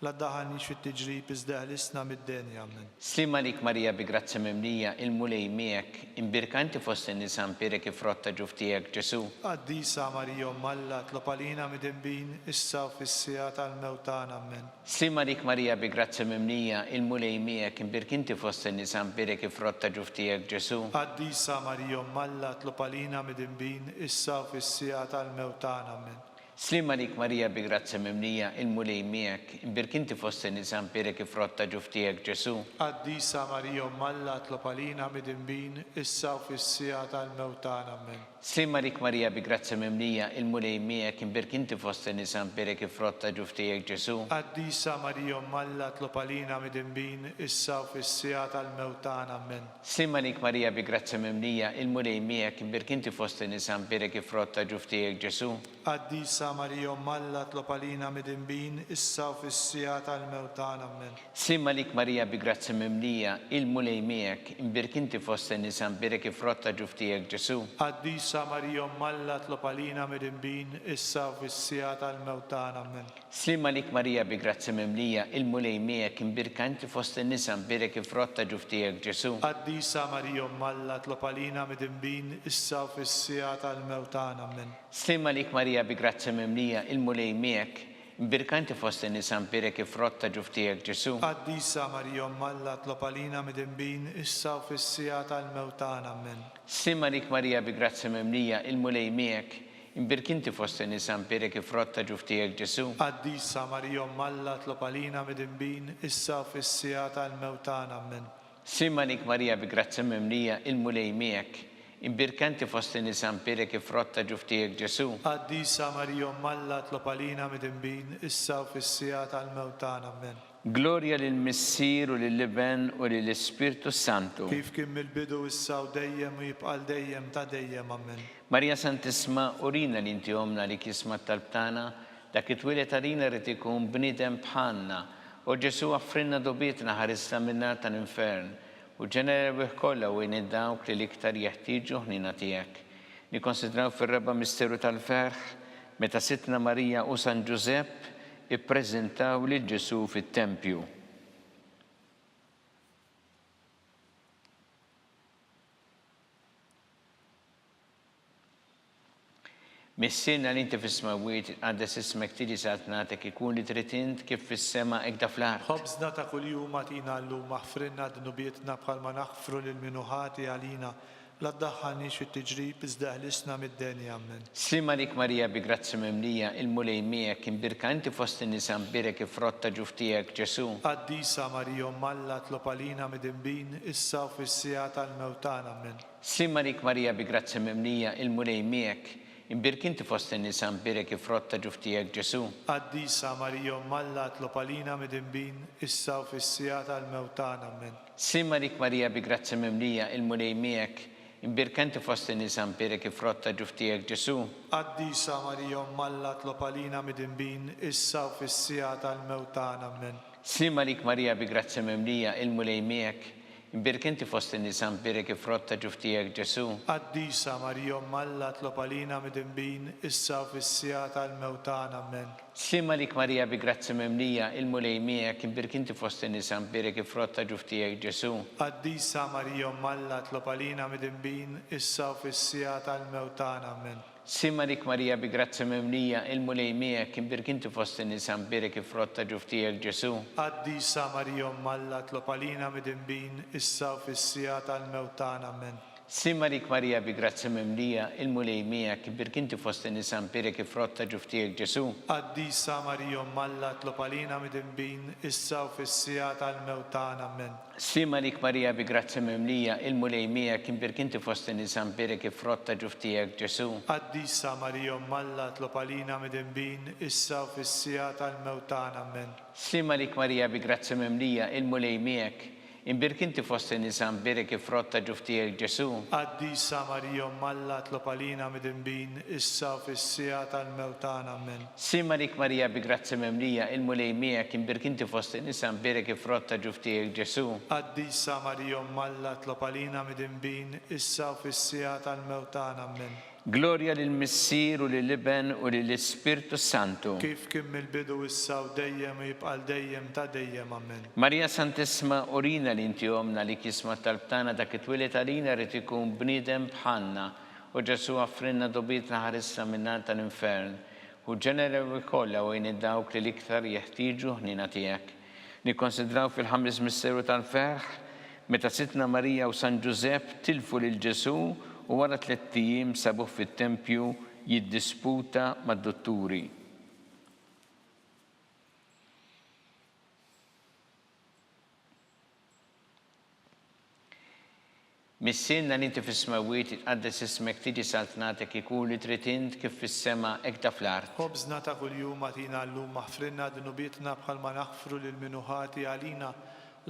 Speaker 3: La ddaħħalniex fit-tiġrib iżda eħlisna mid-deni. Ammen.
Speaker 2: Sliem għalik Marija bi grazzja mimlija, il-Mulej miegħek, imbierka inti fost in-nisa mbierek il-frott ta' ġuf tiegħek Ġesù.
Speaker 3: Qaddisa Marija Omm Alla, tlob għalina midinbin, issa u fis-siegħa tal-mewt tagħna. Ammen.
Speaker 2: Sliem għalik Marija bi grazzja mimlija, il-Mulej miegħek, imbierk inti fost in-nisa mbierek il-frott ta' ġuf tiegħek Ġesù.
Speaker 3: Qaddisa Marija Omm Alla, tlob għalina midinbin, issa u fis-siegħa tal-mewt tagħna. Ammen.
Speaker 2: Sliem għalik Marija bi grazzja mimlija, il-Mulej miegħek, imbierk inti fost in-nisa mbierek il-frott ta' ġuf tiegħek Ġesù.
Speaker 3: Qaddisa Marija Omm Alla tlob għalina midinbin, issa u fis-siegħa tal-mewt tagħna. Ammen.
Speaker 2: Sliem għalik Marija bi grazzja mimlija, il-Mulej miegħek, imbierk inti fost in-nisa mbierek il-frott ta' ġuf tiegħek Ġesù.
Speaker 3: Qaddisa Marija Omm Alla tlob għalina midinbin, issa u fis-siegħa tal-mewt tagħna. Ammen.
Speaker 2: Sliem għalik Marija bi grazzja mimlija, il-Mulej miegħek, imbierk inti fost in-nisa mbierek il-frott ta' ġuf tiegħek Ġesù.
Speaker 3: Qaddisa Marija Omm Alla tlob għalina midinbin, issa u fis-siegħa tal-mewt tagħna. Ammen.
Speaker 2: Sliem għalik Marija bi grazzja mimlija, il-Mulej miegħek, imbierk inti fost in-nisa mbierek il-frott ta' ġuf tiegħek Ġesù.
Speaker 3: Qaddisa Marija Omm Alla tlob għalina midinbin, issa u fis-siegħa tal-mewt tagħna. Ammen.
Speaker 2: Sliem għalik Marija bi grazzja mimlija, il-Mulej miegħek, imbierka inti fost in-nisa, mbierek il-frott ta' ġuf tiegħek Ġesù.
Speaker 3: Qaddisa Marija Omm Alla tlob għalina midinbin, issa u fis-siegħa tal-mewt tagħna. Ammen.
Speaker 2: Sliem għalik Marija bi grazzja mimlija, il-Mulej miegħek, imbierka inti fost in-nisa, mbierek il-frott ta' ġuf tiegħek Ġesù.
Speaker 3: Qaddisa Marija Omm Alla tlob għalina midinbin, issa u fis-siegħa tal-mewt tagħna. Ammen.
Speaker 2: Sliem għalik Marija bi grazzja mimlija, il-Mulej miegħek, Imbierk inti fost in-nisa mbierek il-frott ta' ġuf tiegħek Ġesù.
Speaker 3: Qaddisa Marija Omm Alla tlob għalina midinbin issa u fis-siegħa tal-mewt tagħna. Ammen.
Speaker 2: Sliem għalik Marija bi grazzja mimlija il-Mulej miegħek. Imbierka inti fost in-nisa mbierek il-frott ta' ġuf tiegħek Ġesù.
Speaker 3: Qaddisa Marija Omm Alla tlob għalina midinbin issa u fis-siegħa tal-mewt tagħna. Ammen.
Speaker 2: Glorja lill-Missier u lill-Iben u lill-Ispirtu s-Santu.
Speaker 3: Kif kien mill-bidu issa u dejjem u jibqa' għal dejjem ta' dejjem. Ammen.
Speaker 2: Marija Santissma, urina li inti Ommna li jisma' t-talb tagħna, dak li twieled għalina ried ikun bniedem bħalna. O Ġesù aħfrilna dnubietna ħarisna min-nar tal-infern, u ġenna l-erwieħ kollha u għin dawk li l-iktar jeħtieġu l-ħniena tiegħek. Nikkonsidraw fir-raba' misteru tal-ferħ, meta Sidtna Marija u San Ġużepp ippreżentaw lil Ġesù fit-tempju. Missierna li inti fis-smewwiet, jitqaddes ismek, tiġi saltnatek, ikun li trid int kif fis-sema hekk da fl-art.
Speaker 3: Ħobżna ta' kuljum agħtina llum, aħfrilna dnubietna bħalma naħfru lil min hu ħati għalina, La ddaħħalniex fit-tiġrib, iżda eħlisna mid-deni. Ammen.
Speaker 2: Sliem għalik Marija bi grazzja mimlija, il-Mulej miegħek, imbierka inti fost in-nisa mbierek il-frott ta' ġuf tiegħek, Ġesù.
Speaker 3: Qaddisa Marija Omm Alla tlob għalina midinbin, issa u fis-siegħa tal-mewt tagħna. Ammen.
Speaker 2: Sliem għalik Marija bi grazzja mimlija, il-Mulej miegħek, imbierka inti fost in-nisa mbierek il-frott ta' ġuf tiegħek, Ġesù.
Speaker 3: Qaddisa Marija Omm Alla tlob għalina midinbin, issa u fis-siegħa tal-mewt tagħna. Ammen.
Speaker 2: Sliem għalik Marija bi grazzja mimlija, il-Mulej miegħek, imbierka inti fost in-nisa mbierek il-frott ta' ġuf tiegħek Ġesù.
Speaker 3: Qaddisa Marija Omm Alla tlob għalina midinbin, issa u fis-siegħa tal-mewt tagħna. Ammen.
Speaker 2: Sliem għalik Marija bi grazzja mimlija, il-Mulej miegħek, imbierka inti fost in-nisa mbierek il-frott ta' ġuf tiegħek Ġesù.
Speaker 3: Qaddisa Marija Omm Alla tlob għalina midinbin, issa u fis-siegħa tal-mewt tagħna. Ammen.
Speaker 2: Sliem għalik Marija bi grazzja mimlija, il-Mulej miegħek, imbierk inti fost in-nisa mbierek il-frott ta' ġuf tiegħek Ġesù.
Speaker 3: Qaddisa Marija Omm Alla tlob għalina midinbin, issa u fis-siegħa tal-mewt tagħna. Ammen.
Speaker 2: Sliem għalik Marija bi grazzja mimlija, il-Mulej miegħek, imbierk inti fost in-nisa mbierek il-frott ta' ġuf tiegħek Ġesù.
Speaker 3: Qaddisa Marija Omm Alla tlob għalina midinbin, issa u fis-siegħa tal-mewt tagħna. Ammen.
Speaker 2: Sliem għalik Marija bi grazzja mimlija, il-Mulej miegħek, imbierk inti fost in-nisa mbierek il-frott ta' ġuf tiegħek Ġesù.
Speaker 3: Qaddisa Marija Omm Alla tlob għalina midinbin, issa u fis-siegħa tal-mewt tagħna. Ammen.
Speaker 2: Sliem għalik Marija bi grazzja mimlija, il-Mulej miegħek, imbierk inti fost in-nisa mbierek il-frott ta' ġuf tiegħek Ġesù.
Speaker 3: Qaddisa Marija Omm Alla tlob għalina midinbin, issa u fis-siegħa tal-mewt tagħna. Ammen.
Speaker 2: Sliem għalik Marija bi grazzja mimlija, il-Mulej miegħek, Imbierk inti fost in-nisa mbierek il-frott ta' ġuf tiegħek Ġesù.
Speaker 3: Qaddisa Marija Omm Alla tlob għalina midinbin issa u fis-siegħa tal-mewt tagħna. Ammen.
Speaker 2: Sliem għalik Marija bi grazzja mimlija, il-Mulej miegħek, imbierk inti fost in-nisa mbierek il-frott ta' ġuf tiegħek Ġesù.
Speaker 3: Qaddisa Marija Omm Alla tlob għalina midinbin issa u fis-siegħa tal-mewt tagħna. Ammen.
Speaker 2: Glorja lill-Missier u lill-Iben u lill-Ispirtu s-Santu.
Speaker 3: Kif kien mill-bidu issa u dejjem u jibqa' għal dejjem ta' dejjem. Ammen.
Speaker 2: Marija Santissma urina li inti Ommna għalik jisma' t-talb tagħna dak it-twieled għalina ried ikun bniedem bħalna o Ġesù aħfrilna dnubietna ħarisna min-nar tal-infern Ħu ġenera kollha u għin dawk li l-iktar jeħtieġu l-ħniena tiegħek. Nikkonsidraw fil-ħames misteru tal-ferħ, meta Sidtna Marija u San Ġużepp tilfu lil Ġesù u wara tlett ijiem sabuh fit-tempju jiddisputa mad-dutturi. Missierna li inti fis-smewwiet, jitqaddes ismek, tiġi saltnatek, ikun li trid int kif fis-sema hekk da fl-art.
Speaker 3: Ħobżna ta' kuljum agħtina llum, aħfrilna dnubietna bħalma naħfru lil min hu ħati għalina,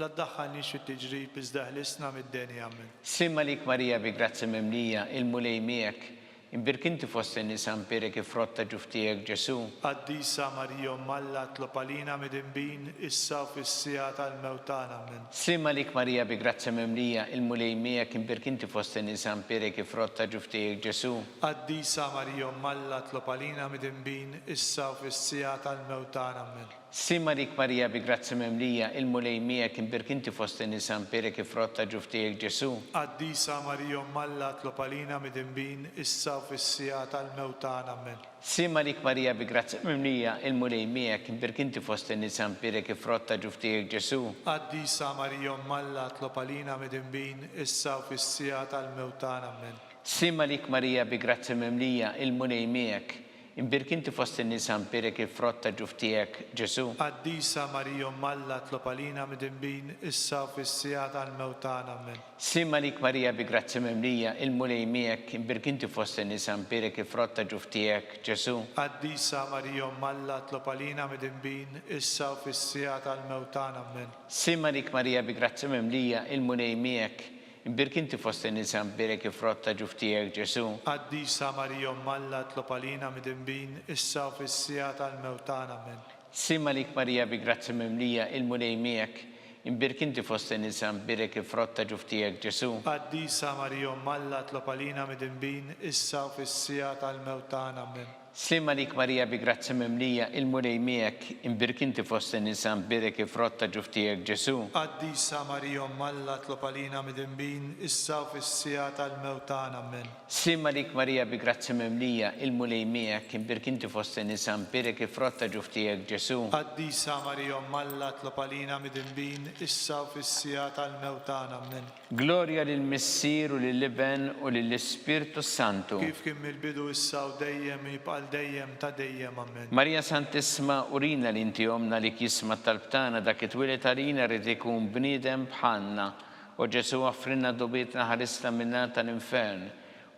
Speaker 3: la ddaħħalniex fit-tiġrib iżda eħlisna mid-deni. Ammen.
Speaker 2: Sliem għalik Marija bi grazzja mimlija, il-Mulej miegħek, Imbierk inti fost in-nisa mbierek il-frott ta' ġuf tiegħek Ġesù.
Speaker 3: Qaddisa Marija Omm Alla tlob għalina midinbin issa u fis-siegħa tal-mewt tagħna. Ammen.
Speaker 2: Sliem għalik Marija bi grazzja mimlija, il-Mulej miegħek imbierk inti fost in-nisa mbierek il-frott ta' ġuf tiegħek Ġesù.
Speaker 3: Qaddisa Marija Omm Alla tlob għalina midinbin issa u fis-siegħa tal-mewt tagħna. Ammen.
Speaker 2: Sliem għalik Marija bi grazzja mimlija, il-Mulej miegħek imbierk inti fost in-nisa mbierek il-frott ta' ġuf tiegħek Ġesù.
Speaker 3: Qaddisa Marija Omm Alla tlob għalina midinbin issa u fis-siegħa tal-mewt tagħna. Ammen.
Speaker 2: Sliem għalik Marija bi grazzja mimlija, il-Mulej miegħek imbierk inti fost in-nisa mbierek il-frott ta' ġuf tiegħek Ġesù.
Speaker 3: Qaddisa Marija Omm Alla tlob għalina midinbin issa u fis-siegħa tal-mewt tagħna. Ammen.
Speaker 2: Sliem għalik Marija bi grazzja mimlija, il-Mulej miegħek, Imbierk inti fost in-nisa mbierek il-frott ta' ġuf tiegħek, Ġesù.
Speaker 3: Qaddisa Marija Omm Alla tlob għalina midinbin issa u fis-siegħa tal-mewt tagħna. Ammen.
Speaker 2: Sliem għalik Marija bi grazzja mimlija, il-Mulej miegħek, imbierk inti fost in-nisa mbierek il-frott ta' ġuf tiegħek, Ġesù.
Speaker 3: Qaddisa Marija Omm Alla tlob għalina midinbin issa u fis-siegħa tal-mewt tagħna. Ammen.
Speaker 2: Sliem għalik Marija bi grazzja mimlija, il-Mulej miegħek, Imbierk inti fost in-nisa mbierek il-frott ta' ġuf tiegħek, Ġesù.
Speaker 3: Qaddisa Marija Omm Alla tlob għalina midinbin issa u fis-siegħa tal-mewt tagħna. Ammen.
Speaker 2: Sliem għalik Marija bi grazzja mimlija, il-Mulej miegħek. Imbierk inti fost in-nisa mbierek il-frott ta' ġuf tiegħek, Ġesù.
Speaker 3: Qaddisa Marija Omm Alla tlob għalina midinbin issa u fis-siegħa tal-mewt tagħna. Ammen.
Speaker 2: Sliem għalik Marija bi grazzja mimlija, il-Mulej miegħek, imbierk inti fost in-nisa mbierek il-frott ta' ġuf tiegħek Ġesù.
Speaker 3: Qaddisa Marija Omm Alla tlob għalina midinbin, issa u fis-siegħa tal-mewt tagħna. Ammen.
Speaker 2: Sliem għalik Marija bi grazzja mimlija, il-Mulej miegħek, imbierk inti fost in-nisa mbierek il-frott ta' ġuf tiegħek Ġesù.
Speaker 3: Qaddisa Marija Omm Alla tlob għalina midinbin, issa u fis-siegħa tal-mewt tagħna. Ammen.
Speaker 2: Glorja lill-Missier u lill-Iben u lill-Ispirtu s-Santu.
Speaker 3: Kif kien mill-bidu issa u dejjem u jibqa' għal dejjem ta' dejjem. Ammen.
Speaker 2: Marija Santissma urina li inti Ommna għalik jisma' t-talb tagħna dak li twieled għalina ried ikun bniedem bħalna. O Ġesù aħfrilna dnubietna ħarisna min-nar tal-infern.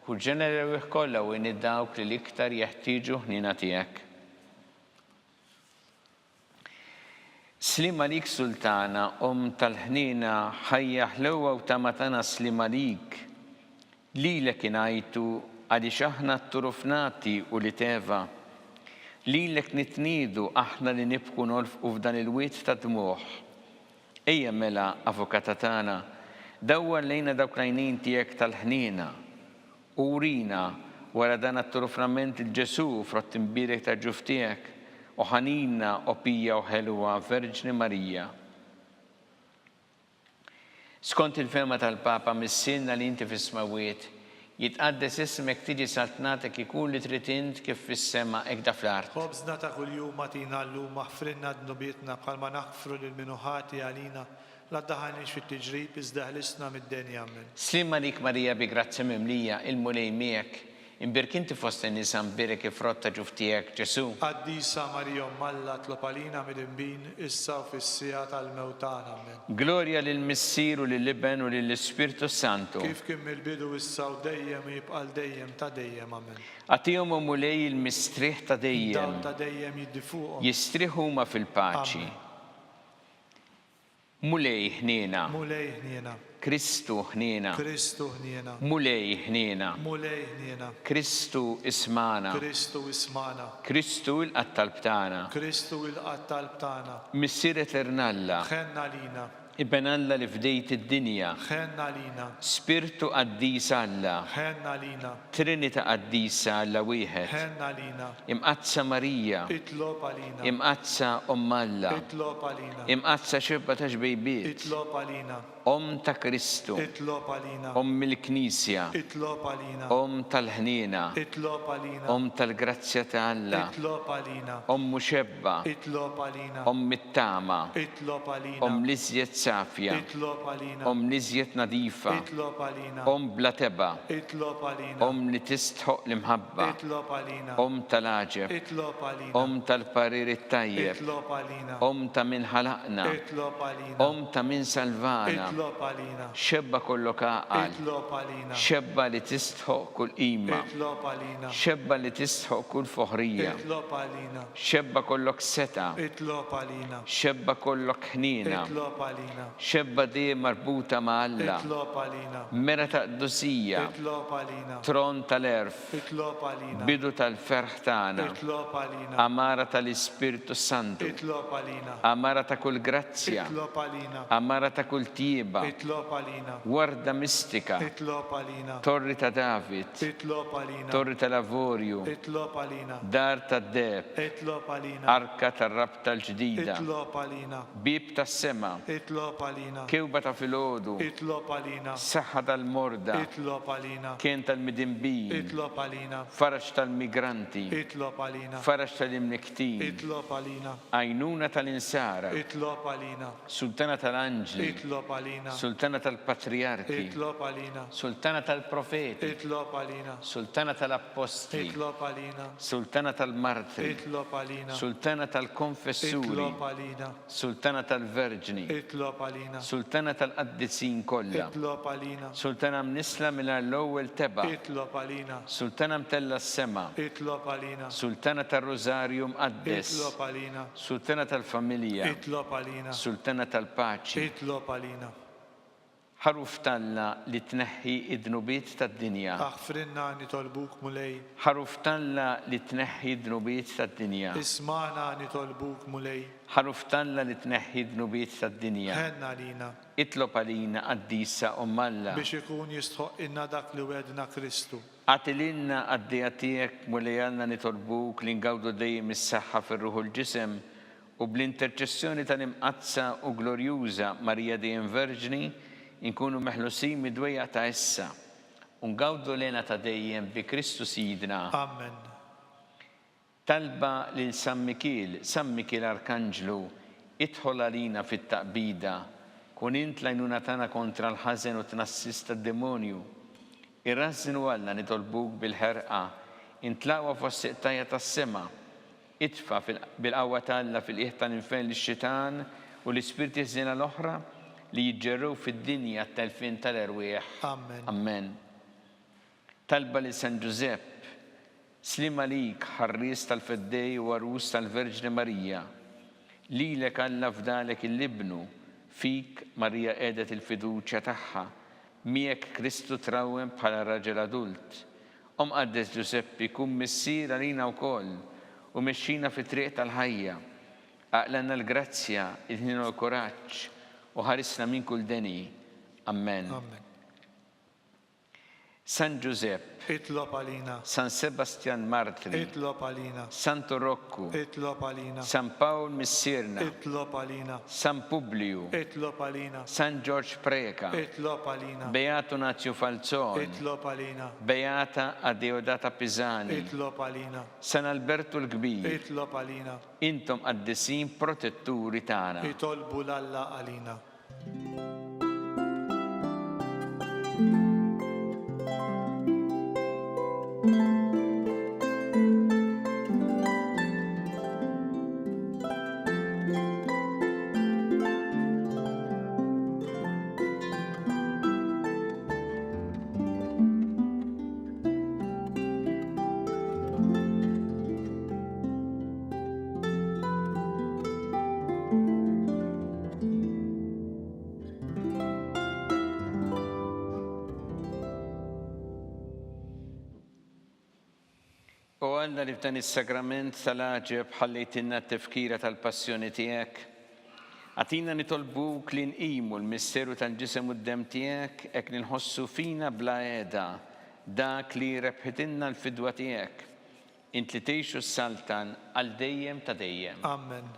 Speaker 2: Ħu ġenna l-erwieħ kollha u għin dawk li l-iktar jeħtieġu ħniena tiegħek. Sliem għalik Sultana, Omm tal-ħniena, ħajja, ħlewwa u tama tagħna sliem għalik. Lilek ingħajtu għaliex aħna tturufnati ulied Eva. Lilek nitniedu aħna li nibku nolfqu f'dan il-wied ta' dmugħ. Ejja mela, Avukata tagħna, dawwar lejna dawk l-għajnejn tiegħek tal-ħniena U wrina, wara dan għat-turuframent 'il Ġesù, frott imbierek tal-ġuf tiegħek, o ħanina, o pija u ħelwa Verġni Marija. Skont il-fehma tal-Papa, Missierna li inti fis-smewwiet, jitqaddes ismek, tiġi saltnatek, ikun li trid int kif fis-sema hekk da fl-art.
Speaker 3: Ħobżna ta' kuljum agħtina llum, aħfrilna dnubietna bħalma naħfru lil min hu ħati għalina, La ddaħħalniex fit-tiġrib, iżda eħlisna mid-deni. Ammen.
Speaker 2: Sliem għalik Marija bi grazzja mimlija, il-Mulej miegħek. Imbierk inti fost in-nisa mbierek il-frott ta' ġuf tiegħek, Ġesù.
Speaker 3: Qaddisa Marija Omm Alla tlob għalina midinbin, issa u fis-siegħa tal-mewt tagħna. Ammen.
Speaker 2: Glorja lill-Missier u lill-Iben u lill-Ispirtu s-Santu.
Speaker 3: Kif kien mill-bidu issa u dejjem u jibqa' għal dejjem ta' dejjem. Ammen.
Speaker 2: Agħtihom o Mulej il-mistrieħ ta' dejjem.
Speaker 3: Id-dawl ta' dejjem jiddi fuqhom.
Speaker 2: Jistrieħu huma fil-paċi.
Speaker 3: Ammen.
Speaker 2: Mulej ħniena.
Speaker 3: Mulej ħniena.
Speaker 2: Kristu ħniena.
Speaker 3: Kristu ħniena.
Speaker 2: Mulej ħniena.
Speaker 3: Mulej ħniena.
Speaker 2: Kristu ismagħna.
Speaker 3: Kristu ismagħna.
Speaker 2: Kristu ilqa' t-talb tagħna.
Speaker 3: Kristu ilqa' t-talb tagħna.
Speaker 2: Missier Etern Alla.
Speaker 3: Ħenn għalina.
Speaker 2: Iben Alla li fdejt id-dinja.
Speaker 3: Ħenn għalina.
Speaker 2: Spirtu Qaddis Alla.
Speaker 3: Ħenn għalina.
Speaker 2: Trinita Qaddisa Alla wieħed.
Speaker 3: Ħenn għalina.
Speaker 2: Imqaddsa Marija.
Speaker 3: Itlob għalina.
Speaker 2: Imqaddsa Omm Alla.
Speaker 3: Itlob għalina.
Speaker 2: Imqaddsa Xebba ta' Xbejbiet.
Speaker 3: Itlob għalina.
Speaker 2: Omm ta' Kristu.
Speaker 3: Itlob għalina.
Speaker 2: Omm il-Knisja.
Speaker 3: Itlob għalina.
Speaker 2: Omm tal-ħniena.
Speaker 3: Itlob għalina.
Speaker 2: Omm tal-grazzja ta' Alla.
Speaker 3: Itlob għalina.
Speaker 2: Omm muxebba.
Speaker 3: Itlob għalina.
Speaker 2: Omm it-tama.
Speaker 3: Itlob għalina.
Speaker 2: Omm l-iżjed safja.
Speaker 3: Itlob għalina.
Speaker 2: Omm l-iżjed nadifa.
Speaker 3: Itlob għalina.
Speaker 2: Omm bla tebgħa.
Speaker 3: Itlob għalina.
Speaker 2: Omm li tistħoqq l-imħabba.
Speaker 3: Itlob għalina.
Speaker 2: Omm tal-għaġeb.
Speaker 3: Itlob għalina.
Speaker 2: Omm tal-parir it-tajjeb.
Speaker 3: Itlob għalina.
Speaker 2: Omm ta' min ħalaqna.
Speaker 3: Itlob għalina.
Speaker 2: Omm ta' min salvana.
Speaker 3: Itlob għalina.
Speaker 2: Xebba kollok għaqal.
Speaker 3: Itlob għalina.
Speaker 2: Xebba li tistħoqq kull qima.
Speaker 3: Itlob għalina.
Speaker 2: Xebba li tistħoqq kull foħrija.
Speaker 3: Itlob għalina.
Speaker 2: Xebba kollok setgħa.
Speaker 3: Itlob għalina.
Speaker 2: Xebba kollok ħniena.
Speaker 3: Itlob għalina.
Speaker 2: Xebba dejjem marbuta ma' Alla.
Speaker 3: Itlob għalina.
Speaker 2: Mera ta' qdusija.
Speaker 3: Itlob għalina.
Speaker 2: Tron tal-għerf.
Speaker 3: Itlob għalina.
Speaker 2: Bidu tal-ferħ tagħna.
Speaker 3: Itlob għalina.
Speaker 2: Għamara tal-Ispirtu s-Santu.
Speaker 3: Itlob għalina.
Speaker 2: Għamara ta' kull grazzja.
Speaker 3: Itlob għalina.
Speaker 2: Għamara ta' kull tjieba.
Speaker 3: Itlob għalina.
Speaker 2: Warda mistika.
Speaker 3: Itlob għalina.
Speaker 2: Torri ta' David.
Speaker 3: Itlob għalina.
Speaker 2: Torri tal-avorju.
Speaker 3: Itlob għalina.
Speaker 2: Dar tad-deheb.
Speaker 3: Itlob għalina.
Speaker 2: Arka tar-rabta l-ġdida.
Speaker 3: Itlob għalina.
Speaker 2: Bieb tas-sema.
Speaker 3: Itlob għalina.
Speaker 2: Kewba ta' filgħodu.
Speaker 3: Itlob għalina.
Speaker 2: Saħħa tal-morda.
Speaker 3: Itlob għalina.
Speaker 2: Kenn tal-midinbin.
Speaker 3: Itlob għalina.
Speaker 2: Faraġ tal-migranti.
Speaker 3: Itlob għalina.
Speaker 2: Faraġ tal-imnikktin.
Speaker 3: Itlob għalina.
Speaker 2: Għajnuna tal-insara.
Speaker 3: Itlob għalina.
Speaker 2: Sultana tal-anġli.
Speaker 3: Itlob għalina.
Speaker 2: Sultana tal-patrijarki.
Speaker 3: Itlob għalina.
Speaker 2: Sultana tal-profeti.
Speaker 3: Itlob għalina.
Speaker 2: Sultana tal-appostli.
Speaker 3: Itlob għalina.
Speaker 2: Sultana tal-martri.
Speaker 3: Itlob għalina.
Speaker 2: Sultana tal-konfessuri.
Speaker 3: Itlob għalina.
Speaker 2: Sultana tal-Verġni.
Speaker 3: Itlob għalina.
Speaker 2: Sultana tal-qaddisin kollha.
Speaker 3: Itlob għalina.
Speaker 2: Sultana mnissla mingħajr l-ewwel tebgħa.
Speaker 3: Itlob għalina.
Speaker 2: Sultana mtellgħa s-sema.
Speaker 3: Itlob għalina.
Speaker 2: Sultana tar-Rużarju Mqaddes.
Speaker 3: Itlob għalina.
Speaker 2: Sultana tal-familja.
Speaker 3: Itlob għalina.
Speaker 2: Sultana tal-paċi.
Speaker 3: Itlob għalina.
Speaker 2: Ħaruf t'Alla li tneħħi d-dnubiet tad-dinja.
Speaker 3: Aħfrilna nitolbuk, Mulej.
Speaker 2: Ħaruf t'Alla li tneħħi d-dnubiet tad-dinja.
Speaker 3: Ismagħna nitolbuk, Mulej.
Speaker 2: Ħaruf t'Alla li tneħħi d-dnubiet tad-dinja.
Speaker 3: Ħenn għalina.
Speaker 2: Itlob għalina, Qaddisa Omm Alla.
Speaker 3: Biex ikun jistħoqqilna dak li wegħdna Kristu.
Speaker 2: Agħti lilna qaddejja tiegħek, Mulej Alla nitolbuk li ngawdu dejjem is-saħħa fir-ruħ u l-ġisem U bl-interċessjoni tal-Imqaddsa u Glorjuża Marija Dejjem Verġni, inkunu meħlusin mid-dwejjaq ta' issa, u ngawdu l-hena ta' dejjem bi Kristu Sidna.
Speaker 3: Amen.
Speaker 2: Talba lil San Mikiel, San Mikiel Arkanġlu, idħol għalina fit-taqbida, kun int l-għajnuna tagħna kontra l-ħażen u t-tnassis tad-demonju. Irrażżnu Alla nitolbuk bil-ħerqa, int l-aqwa fost iqtajja tas-sema, Itfa' bil-qawwa ta' Alla fil-qiegħ tal-infern lix-xitan u l-ispirti ħżiena l-oħra li jiġġerrew fid-dinja għat-telfien tal-erwieħ.
Speaker 3: Amen.
Speaker 2: Amen. Talba lil San Ġużepp, Sliem għalik, ħarries tal-Feddej u għarus tal-Verġni Marija. Lilek Alla fdalek 'il Ibnu, fik Marija qiegħdet il-fiduċja tagħha, miegħek Kristu trawwem bħala raġel adult. O Mqaddes Ġużeppi, kun missier għalina wkoll u mexxina fit-triq tal-ħajja. Aqlgħalna l-grazzja, il-ħniena u l-kuraġġ, u ħarisna minn kull deni. Ammen.
Speaker 3: Ammen.
Speaker 2: San Ġużepp.
Speaker 3: Itlob għalina.
Speaker 2: San Sebastjan Martri.
Speaker 3: Itlob għalina.
Speaker 2: Santu Rokku.
Speaker 3: Itlob għalina.
Speaker 2: San Pawl Missierna.
Speaker 3: Itlob għalina.
Speaker 2: San Publiju.
Speaker 3: Itlob għalina.
Speaker 2: San Ġorġ Preca.
Speaker 3: Itlob għalina.
Speaker 2: Beatu Nazju Falzon.
Speaker 3: Itlob għalina.
Speaker 2: Beata Adeodata Pisani.
Speaker 3: Itlob għalina.
Speaker 2: San Albertu l-Kbir.
Speaker 3: Itlob għalina.
Speaker 2: Intom qaddisin protetturi tagħna.
Speaker 3: Itolbu 'l Alla għalina.
Speaker 2: O Alla li f'dan is-sagrament tal-għaġeb ħallejtilna t-tifkira tal-passjoni tiegħek. Agħtina nitolbuk li nqimu l-misteru tal-Ġisem u d-Demm tiegħek hekk li nħossu fina bla heda dak li rebħitilna l-fidwa tiegħek, int li tgħix u ssaltan għal dejjem ta' dejjem.
Speaker 3: Amen.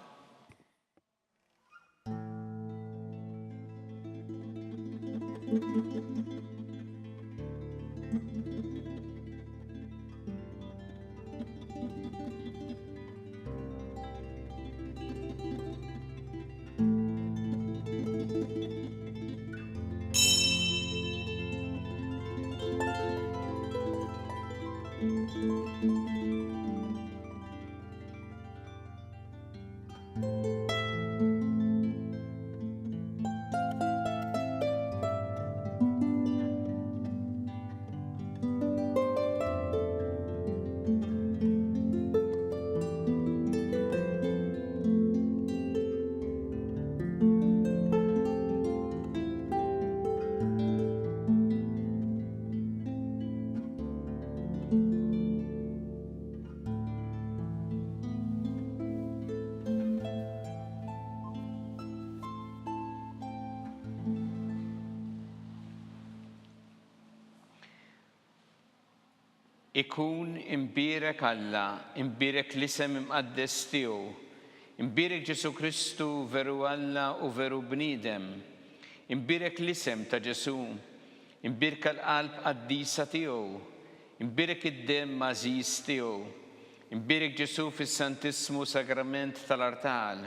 Speaker 2: Ikun imbierek Alla, imbierek l-isem imqaddes tiegħu. Imbierek Ġesù Kristu, veru Alla u veru bniedem. Imbierek l-isem ta' Ġesù. Imbierka l-qalb qaddisa tiegħu. Imbierek id-demm għażiż tiegħu. Imbierek Ġesù fis-Santissmu Sagrament tal-Artal.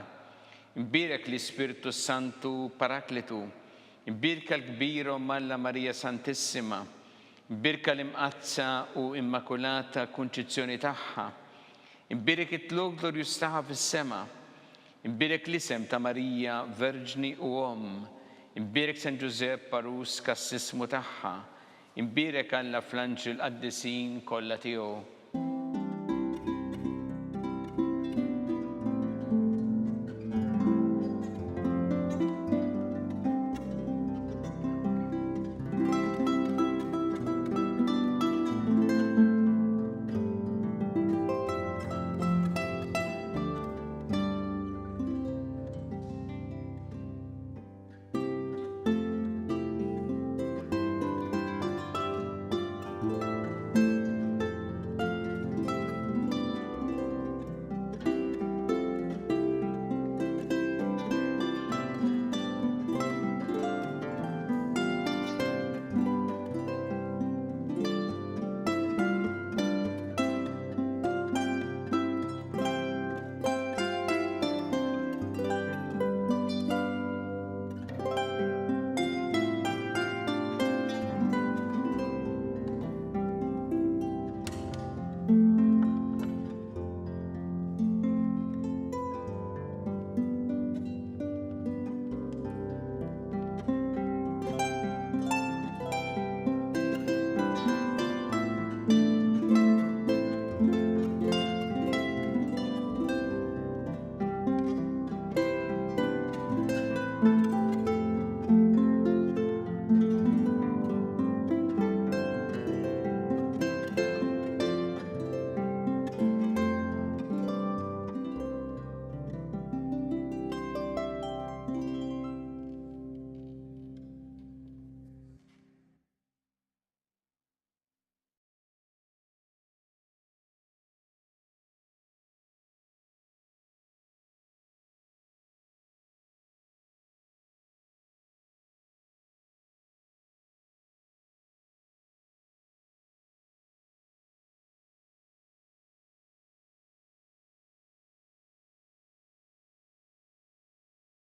Speaker 2: Imbierek l-Ispirtu s-Santu Paraklitu. Imbierka l-kbira Omm Alla Marija Santissima. Imbierka l-Imqaddsa u Immakulata Kunċizzjoni tagħha. Imbierek it-tlugħ glorjuż tagħha fis-sema. Imbierek l-isem ta' Marija Verġni u Omm. Imbierek San Ġużepp għarus kassismu tagħha. Imbierek Alla fl-anġli l-qaddisin kollha tiegħu.